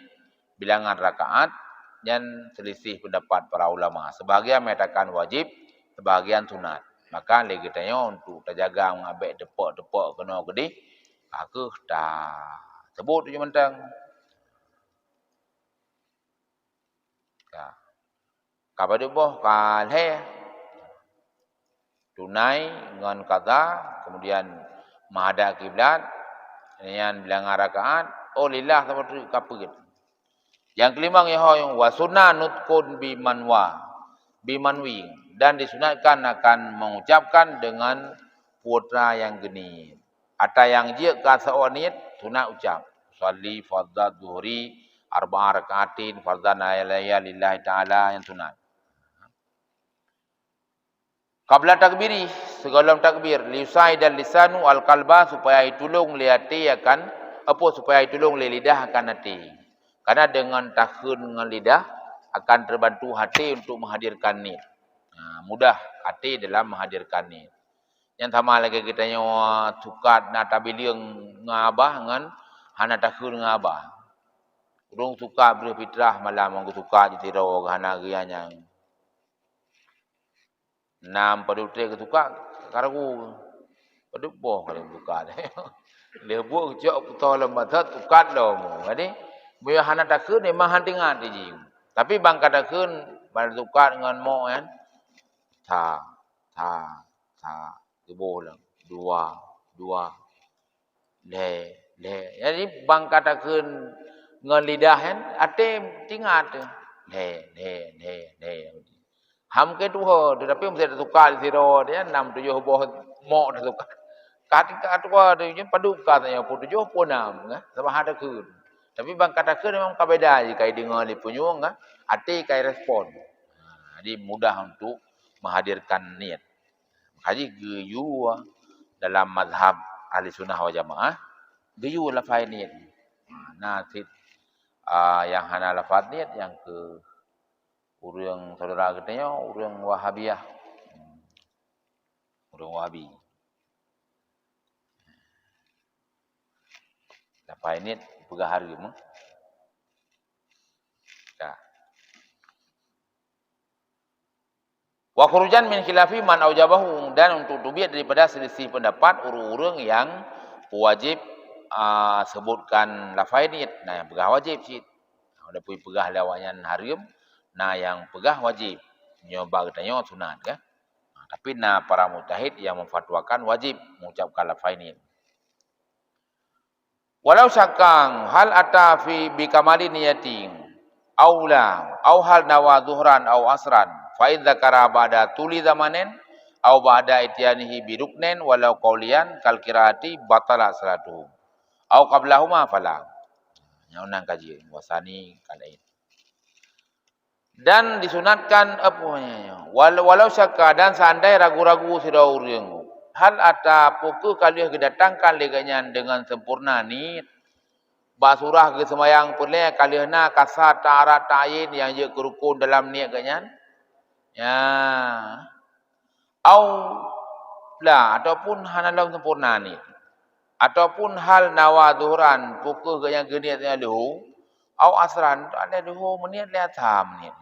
bilangan rakaat, nyan selisih pendapat para ulama. Sebahagian menyatakan wajib, sebahagian sunat. Maka lé geutanyoe untuk tajaga ngon abék teupok-teupok keunoe keudeh, ka kheueh tasebut tujoh mantong. Ya. Ka padub boh, ka lhèe. Tunai ngon qadha, kemudian menghadap kiblat, nyan bilangan rakaat, oh lillah saboh teuk ka peuet. Nyang keulima nyoe ho, wa sunnah nutqun bi manwa, bi manwi, dan disunatkan akan mengucapkan dengan peue nyang geuniet. Ata nyang jeuet keu asoe niet, sunat ucap, "Usalli fardhadz zuhri arba'a rakaatin fardhan alayya lillahi ta'ala," nyan sunat. Qabla takbiri, sigohlom takbir, liyusaidal lisanu al qalba, supaya jitulông lé até akan, apa, supaya jitulông lé lidah akan até. Karena deungon takheun ngon lidah akan teubantu até untuk menghadirkan niet. Ha, mudah até dalam menghadirkan niet. Nyan sama lagèe geutanyoe sukat na tabileueng ngon babah ngon hana takheun ngon babah. Ureuëng sukat breueh fitrah malam ngon geusukat jitiro hana geuya nyang. Nam padub trép geusukat ka ragu. Padub boh ka geusukat. Lheuh buet geucok putôh lam batat sukat lom. Jadi meunyoe hana takheun memang han teuingat jih. Tapi ban ka takheun, ban sukat ngon mok nyan. Tha, tha, tha. Geuboh lom. Dua, dua. Lhèe, lhèe. Jadi ban ka takheun ngon lidah nyan, até teuingat teuh. Lhèe, lhèe, lhèe, lhèe. Ham keu tuho, tetapi meusé tasukat sidroe nyan, nam tujoh boh mok tasukat. Ka tingkat tuho tu nyan padub ka tanyoe, peuet tujoh, peuet nam, kan? Sabab han takheun. Tapi ban ka takheun memang ka beda jih, ka jideungoe lé punyueng, kan? Até ka jirespon. Ha, jadi mudah untuk menghadirkan niet. Maka jih geuyue dalam mazhab Ahli Sunnah wal Jamaah, geuyue lafai niet. Ha, na cit, a, nyang hana lafai niet nyang keu ureuëng syedara geutanyoe, ureuëng Wahabiyah. Ureuëng Wahabi. Lafai niet peugah hareuem. Ka. Wa khurujan min khilafi man aujabahu, dan untuk teubiet daripada selisih pendapat ureuëng-ureuëng nyang wajéb, a, sebutkan lafai niet. Na nyang peugah wajéb cit. Walaupun peugah lé awaknyan hareuem, na nyang peugah wajéb. Nyoe bak geutanyoe sunat, kan? Ha, tapi na para mujtahid nyang memfatwakan wajéb mengucapkan lafai niet. Walau syakka hal ata fi bi kamali niyatin, au la, au hal nawa zuhran au asran, fa in dzakara ba'da tuli zamanin, au ba'da ityanihi bi ruknin walau qauliyan kal qiraati, batala salatuhu. Au qablahuma fala. Nyang nan kaji, wasani kal ain. Dan disunatkan, apa namanya, wal-, walau syakka, dan seandai ragu-ragu sidroe ureuëng, hal ata, peu kheueh ka lheueh geudatangkan lé geuhnyan deungon sempurna niet, bak surah geuseumayang peureulèe ka lheueh na kasar ta'arad ta'yin nyang jeuet keu rukun dalam niet geuhnyan? Ya. Au la, ataupun hana lom sempurna niet. Ataupun hal nawa zuhran, peu kheueh geuhnyan geuniet lheueh, au asran, lheueh meuniet lheueh asar meuniet.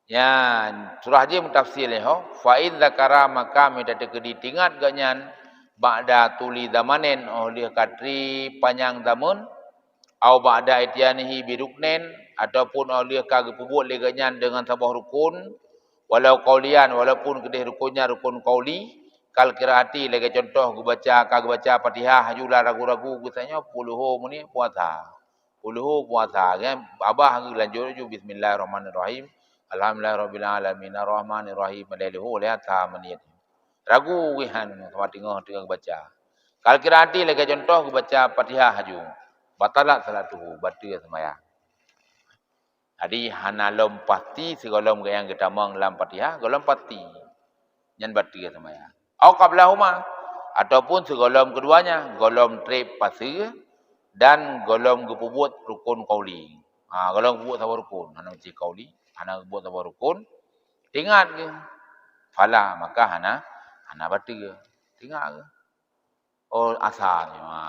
Nyan, surah jih meutafsir lé ho, fa in dzakara, maka meunyoe teukeudi teuingat geuhnyan, ba'da tuli zamanin, óh lheueh ka tri panyang zameun, au ba'da ityanihi bi ruknin, ataupun óh lheueh ka geupeubuet lé geuhnyan deungon saboh rukun, walau qauliyan, walaupun keudeh rukun nyan rukun qauli, Kal qiraati lagée contoh geubaca, ka geubaca Fatihah haju lam ragu-ragu geutanyoe puluho meunit puasa. Puluho puasa, kan? Babah geuh lanjut ju bismillahirrahmanirrahim. Alhamdulillahirabbil alamin, arrahmanirrahim. Lhée leuho lhée asa meunit. Ragu geuh han sama teungoh-teungoh geubaca. Kal qiraati lagée contoh geubaca Fatihah haju. Batalat salatuhu, bateue seumayang. Jadi hana lom pasti sigohlom nyang geutamong lam Fatihah, gohlom pasti. Nyan bateue seumayang. Au qablahuma, ataupun sigohlom keduanya, gohlom treb paseue dan gohlom geupeubuet rukun qauli. Ha, gohlom geubuet saboh rukun, hana meusti qauli, hana geubuet saboh rukun, teuingat geuh. Fala, maka hana, hana bateue. Teuingat geuh. Oh, asa nyoe. Ha.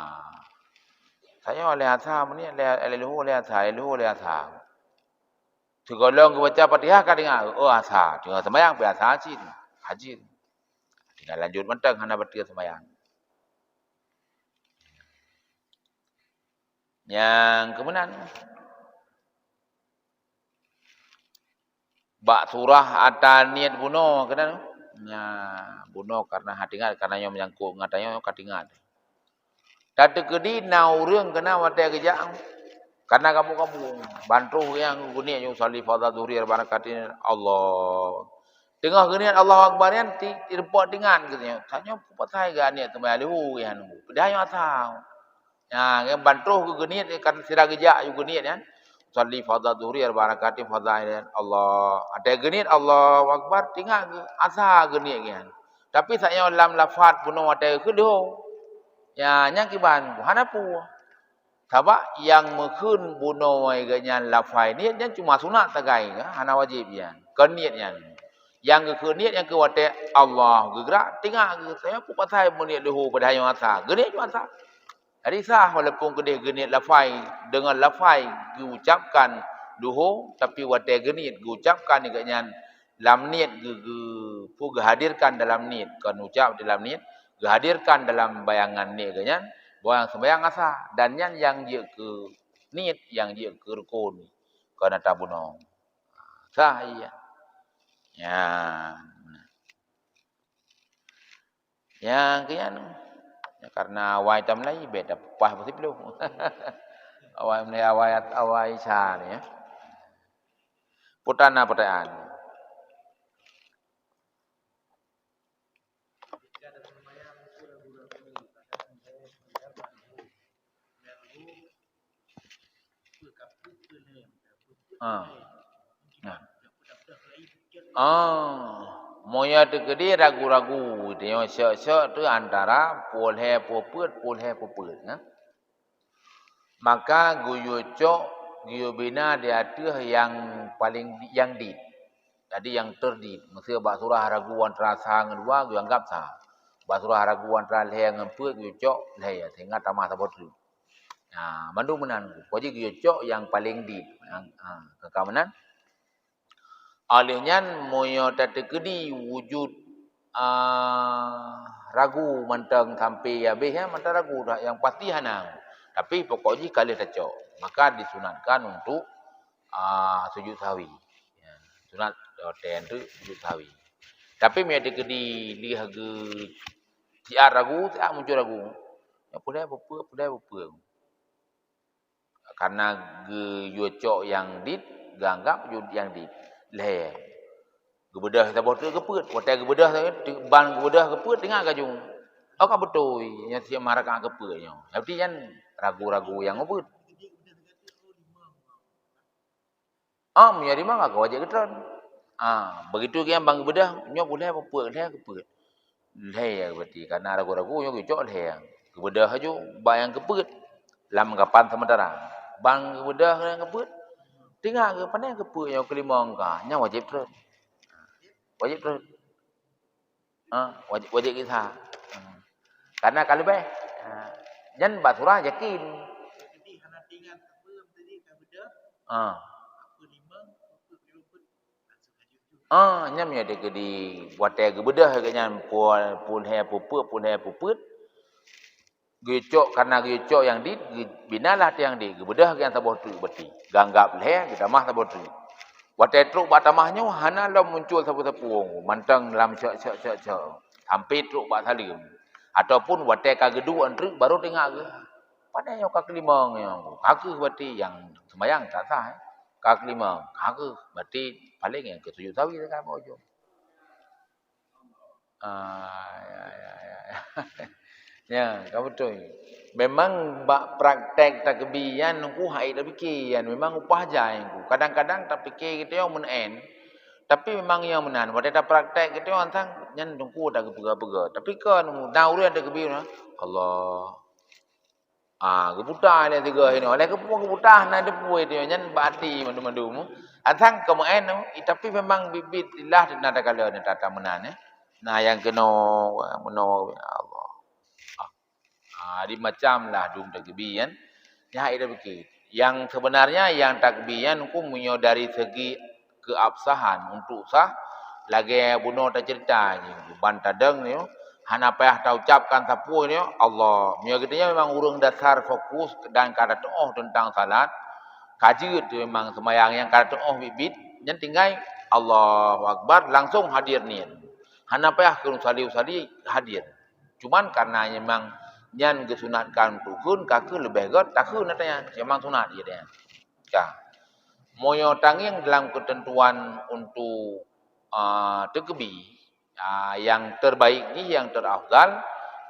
Tanyoe lhée asa meunit, lhée, lhée leuho lhée asa, lhée leuho lhée asa. Sigohlom geubaca Fatihah ka teuingat, oh, asa. Teungoh seumayang pih asa cit. Hajat. Tinggai lanjut mantong hana bateue seumayang. Nyang keumeunan. Bak surah ata niet bunoe keunan. Nya, bunoe karena hana teuingat, karena nyoe menyangkut ngon ata nyoe ka teuingat. Tateukeudi na ureuëng keunan watée geujak, karena kabu-kabu, ban troh nyang geuniet nyoe usalli fardhu zuhri arba'a rakaatin, Allah. Teungoh geuniet Allahu Akbar nyan, ti-, teupok teuingat geutanyoe. Tanyoe peue pasai geuniet teuma lheueh nyan. Padahai nyoe asa. Nya, ngon ban troh geuh geuniet, kan sira geujak aju geuniet nyan. Usalli fardhu zuhri arba'a rakaatin fardhu ain. Allah. Watée geuniet Allahu Akbar, teuingat geuh asa geuniet nyan. Tapi saat nyoe lam lafaz bunoe watée geukheun lheueh. Nya, nyan kiban, hana peue. Sabab nyang meukheun bunoe geuh nyan lafai niet nyan cuma sunat sagai, hana wajéb nyan. Kon niet nyan. Nyang geukheun niet nyang keu watée Allah geugrak, teuingat geuh, sapeue pasai meuniet leuho padahai nyoe asa. Geuniet nyoe asa. Jadi sah walaupun keudeh geuniet lafai, deungon lafai geuucapkan leuho, tapi watée geuniet geuucapkan geuh nyan lam niet geu-, geu-, peue geuhadirkan dalam niet, kon ucap dalam niet, geuhadirkan dalam bayangan niet geuh nyan, bahwa seumayang asa, dan nyan nyang jeuet keu niet, nyang jeuet keu rukon, kon ata bunoe. Sah, iya. Nyan. Nyang keu nyan, ya, karena awai tam lagi, beda pah beutiploh. Awai mulai awai, awai Isya ni, ya. Putana pertanyaan. Ah. Nah. Ah, meunyoe teukeudi ragu-ragu, tanyoe syok-syok tu antara peuet lhèe peuet, peuet lhèe peuet, nah. Maka geuyue cok, geuyue bina di ateueh nyang paleng di-, nyang dit. Jadi nyang teudit, meuseu bak surah ragu antara sa ngon dua, geuyue anggap sa. Bak surah ragu antara lhèe ngon peuet, geuyue cok lhèe, sehingga tamah saboh treuk. Ha, mandum meunan. Pokok jih geuyue cok nyang paleng dit. Ha, ha, ka meunan. Óh lheueh nyan, meunyoe tateukeudi wujud, a, ragu mantong sampai habéh, ya, mantong ragu dah, nyang pasti hana. Tapi pokok jih ka lheueh tacok, maka disunatkan untuk, a, sujud sahwi. Ya, sunat watée tu sujud sahwi. Tapi meunyoe teukeudi lheueh geu siat ragu, siat muncul ragu. Nyoe peureulée peue, peureulée peue. Karena geuyue cok nyang dit, geuanggap nyang dit lhèe. Geubeudôh saboh treuk geupeuet. Watée geubeudôh, ban geubeudôh geupeuet, teuingat ka ju. Oh, ka beutôi, nyang siat mah rakaat geupeuet nyoe. Berarti nyan ragu-ragu nyang geupeuet. Ah, meunyoe limong ka wajéb geutreun. Ah, begitu geuh ban geubeudôh, nyoe peureulée peue, lhèe geupeuet. Lhèe berarti, karena ragu-ragu nyoe geucok lhèe. Geubeudôh laju bak nyang geupeuet. Lam kapan sementara. Ban geubeudôh nyang geupeuet. Teuingat geuh, pane geupeuet nyoe keulimong ka, nyan wajéb treun. Wajéb treun. Ha, wajéb, wajéb gisa. Ha. Karena ka leubeh. Ha. Nyan bak surah yakin. Ha. Ha, nyan meunyoe teukeudi watée geubeudôh geuh nyan peuet lhèe peuet, peuet lhèe peuet. Geucok, karena geucok nyang dit, geubinalah nyang dit, geubeudôh nyang saboh treuk berarti. Geuanggap lhèe, geutamah saboh treuk. Watée trok bak tamah nyoe, hana lom muncul sapeue-sapeue, mantong lam syok, syok, syok, syok. Sampai trok bak saleuem. Ataupun watèe ka geuduek treuk baru teuingat geuh. Padahai nyoe ka keulimong nyoe. Ka kheueh berarti nyang seumayang tak sah, eh. Ka keulimong, ka kheueh berarti paléng nyang keu sujud sahwi ka bak ujong. Ah, ya, ya, ya, ya. Ya, ka beutôi. Memang bak praktek takbir nyan Teungku hai tapike nyan memang upah jai Teungku. Kadang-kadang tapike geutanyoe meunan, tapi memang nyoe meunan. Watèe tapraktek geutanyoe sang nyan Teungku tapeugah-peugah. Tapi kon na ureueng takbir na, Allah. Ah, geuputa lé sigoe inoe. Lé geupu-, geuputa na deupue itu nyan bak até mandum-mandum. Asang keu meu'en, tapi memang bit-bit lah na takalon na tata meunan, eh. Na nyang keunoe, meunoe, ya Allah. Ah, di macam lah dum takbir nyan. Nyan hai tapike. Yang sebenarnya yang takbir nyan hukum meunyoe dari segi keabsahan untuk sah, lagèe bunoe tacerita nyoe, ban tadong nyoe, hana payah taucapkan sapeue nyoe, Allah. Meunyoe geutanyoe memang ureueng dasar fokus dan ka tateu'oh teuntang salat, ka jeuet memang seumayang nyang ka tateu'oh biet-biet, nyan tinggai Allahu Akbar, langsung hadir niet. Hana payah keu usalli-usalli hadir. Cuman karena memang nyan geusunatkan untuk kheun, ka kheueh leubeh göt takheun ata nyan. Memang sunat jih nyan. Ka. Meunyoe tangieng dalam keuteuntuan untuk, a, takbir, a, yang terbaik jih, yang terafdal,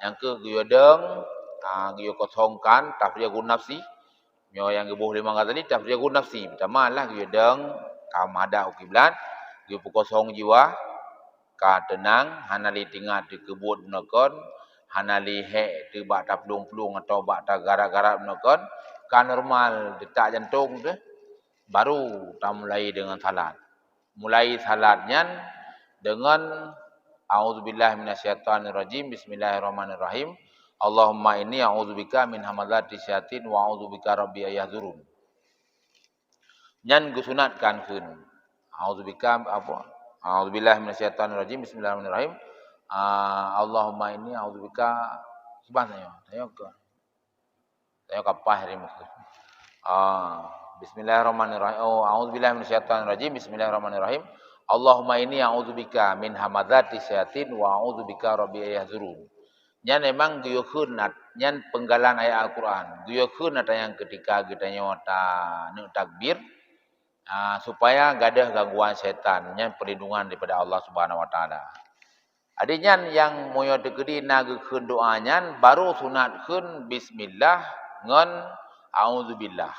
nyang keu geuyue dong, a, geuyue kosongkan, tafrigun nafsi. Nyoe nyang geuboh lé Imam Ghazali, tafrigun nafsi. Pertama lah geuyue dong, ka meuhadap u kiblat, geuyue peukosong jiwa, ka teunang, hana lé teuingat teukeubot bunoe kon, hana lé hék teuh bak taplueng-plueng atawa bak tagarat-garat bunoe kon, ka normal detak jantong teuh, baru tamulai deungon salat. Mulai salat nyan deungon, "A'udzubillahi minasyaitonirrajim, bismillahirrahmanirrahim. Allahumma inni a'udzubika min hamazati syayatin wa a'udzubika rabbi an yahdzurun." Nyan geusunatkan kheun. A'udzubika, apa? "A'udzubillahi minasyaitonirrajim, bismillahirrahmanirrahim. Ah, Allahumma inni a'udzubika," seubah tanyoe. Tanyoe keu, tanyoe ka paih ri muka. Ah, bismillahirrahmanirrahim. Oh, "A'udzubillahi minasyaitonirrajim, bismillahirrahmanirrahim. Allahumma inni a'udzubika min hamazati syayatin wa a'udzubika rabbi an yahdzurun." Nyan memang geuyue kheun at-, nyan peunggalan ayat Al-Quran. Geuyue kheun ata nyang keutika geutanyoe taneuk takbir, ah, supaya gadôh gangguan syaitan, nyan perlindungan daripada Allah Subhanahu wa Taala. Jadi nyan nyang meunyoe teukeudi na geukheun doa nyan, baru sunat kheun bismillah ngon a'udzubillah.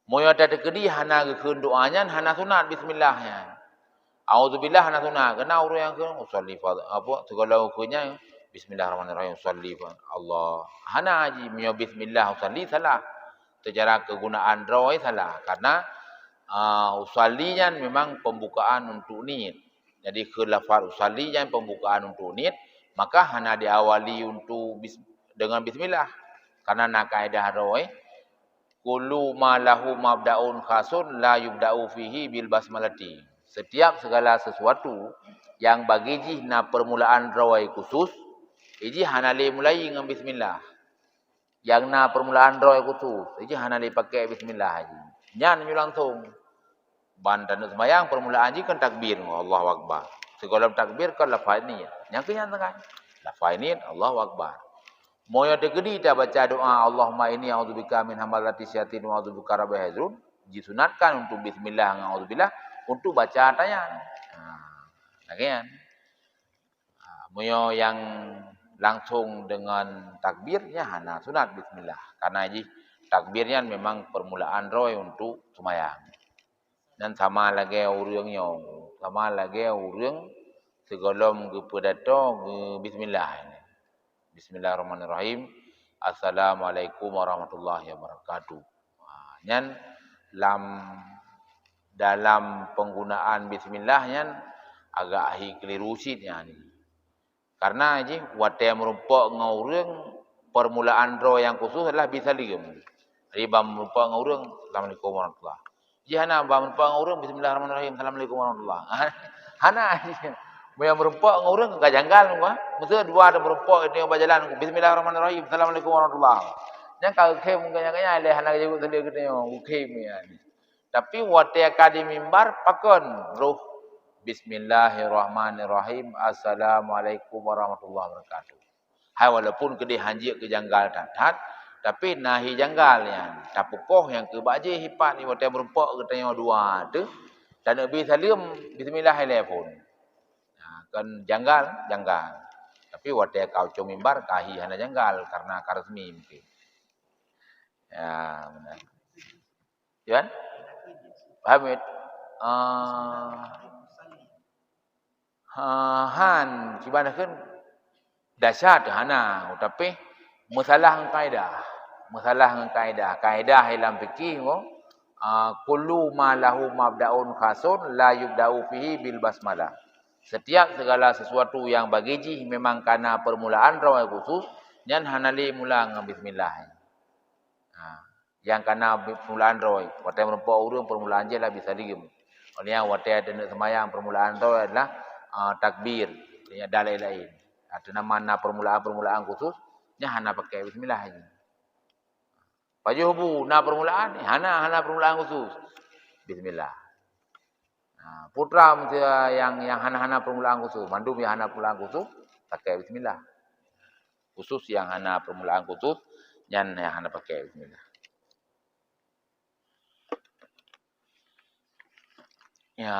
Meunyoe tateukeudi hana geukheun doa nyan, hana sunat bismillah nyan. A'udzubillah hana sunat, keureuna ureueng nyang kheun, "Usalli fard-," apa, sigohlom kheun nyan, "Bismillahirrahmanirrahim, usalli fard-," Allah. Hana jih, meunyoe bismillah usalli, salah. Seucara kegunaan droe salah. Karena, a, usalli nyan memang pembukaan untuk niet. Jadi, keu lafaz usalli nyan pembukaan untuk niet, maka hana diawali untuk bis-, dengan bismillah. Karena na kaedah droe, "Kullu ma lahu mabda'un khasun la yubda'u fihi bil basmalati." Setiap segala sesuatu yang bagi jih na permulaan droe khusus, jih hana lé mulai ngon bismillah. Nyang na permulaan droe khusus, jih hana lé pakai bismillah jih. Nyan meunyoe langsung. Ban taneuk seumayang, permulaan jih kan takbir, Allahu Akbar. Sigohlom takbir kan lafaz niet. Nyang keu nyan sagai. Lafaz niet, Allahu Akbar. Meunyoe teukeudi tabaca doa, "Allahumma inni a'udzubika min hamazati syayatin wa a'udzubika rabbi an yahdzurun," disunatkan untuk bismillah ngon a'udzubillah untuk baca ata nyan. Ha, lagèe nyan. Ha, meunyoe nyang langsung deungon takbir, nyan hana sunat bismillah. Karena jih takbir nyan memang permulaan droe untuk seumayang. Dan sama lagèe ureueng nyoe, sama lagèe ureueng sigohlom geupeudato geu-, bismillah. Bismillahirrahmanirrahim. Assalamualaikum warahmatullahi wabarakatuh. Ha, nyan lam, dalam penggunaan bismillah nyan agak hi keliru cit nyan. Karena jih watèe meurumpok ngon ureueng, permulaan droe nyang khusus adalah bisaleuem. Jadi ban meurumpok ngon ureueng, "Assalamualaikum warahmatullah." Jih hana ban meurumpok ngon ureueng, "Bismillahirrahmanirrahim, assalamualaikum warahmatullah." Hana jih. Meunyoe meurumpok ngon ureueng ka janggal, meuseue dua ata meurumpok itu nyang bak jalan, "Bismillahirrahmanirrahim, assalamualaikum warahmatullah." Nyan ka geukhém, geukhém, lé hana geujaweueb salam geutanyoe, geukhém nyan. Tapi watèe ka di mimbar, pakon roh Bismillahirrahmanirrahim. Assalamualaikum warahmatullahi wabarakatuh. Hai walaupun keudeh hanjeuet keu janggal that-that, tapi na hi janggal nyan. Tapeukoh nyang keu bak jih ipat ni watée meurumpok geutanyoe dua teuh, taneuk bi saleuem, bismillah ilée phon. Nah, kan janggal, janggal. Tapi watée ka ucong mimbar, ka hi hana janggal karena ka resmi mungkin. Ya, benar. Tuan? Paham, Mit? Ah, ha, han, kiban kheun dasar tu hana, tapi meusalah ngon kaedah. Meusalah ngon kaedah. Kaedah dalam fikih ngon, ah, kullu ma lahu mabda'un khasun la yubda'u fihi bil basmalah. Setiap segala sesuatu yang bagi jih memang kana permulaan droe khusus, nyan hana lé mula ngon bismillah. Ha, nyang kana bi-, permulaan droe, watée meurumpok ureuëng permulaan jih lah bi saleuem. Óh lheueh nyan watée taneuk seumayang permulaan droe adalah, a, takbir, nyang dan laén-laén. Ateueh nama na permulaan-permulaan khusus, nyan hana pakai bismillah nyan. Pajoh bu na permulaan, hana, hana permulaan khusus. Bismillah. Ha, putra meuseu nyang, nyang hana-hana permulaan khusus, mandum nyang hana permulaan khusus, pakai bismillah. Khusus nyang hana permulaan khusus, nyan nyang hana pakai bismillah. Ya,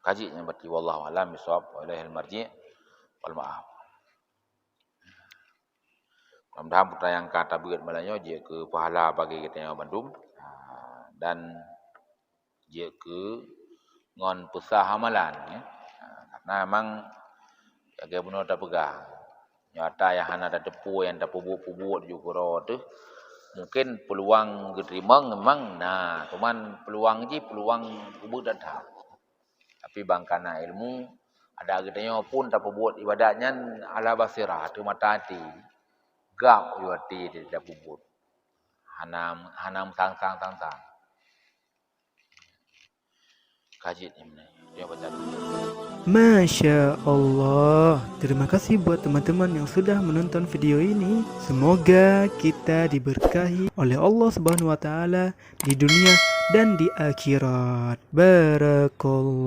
kaji nyan berarti wallahu alam bisawab wa ilaihil marji' wal ma'ab. Mudah-mudahan peurtanyaan ka tabeuet malam nyoe jeuet keu pahala bagi geutanyoe bandum, ha, dan jeuet keu ngon peusah amalan, ya. Ha, karena memang lagée bunoe tapeugah, nyoe ata nyang hana tateupeue nyang tapeubuet-peubuet ju keudroe teuh, mungkin peuluang geuteurimong memang na, cuman peuluang jih peuluang ubeuet that-that. Tapi ban kana ilmu, adak geutanyoe pun tapeubuet ibadat nyan ala basirah, ateueh mata até. Gab u até tapeubuet. Hana, hana meusang-sang-sang-sang. Ka jeuet nyan, nyoe baca dulu. Masya Allah. Terima kasih buat teman-teman yang sudah menonton video ini. Semoga kita diberkahi oleh Allah Subhanahu wa Ta'ala di dunia dan di akhirat. Barakallah.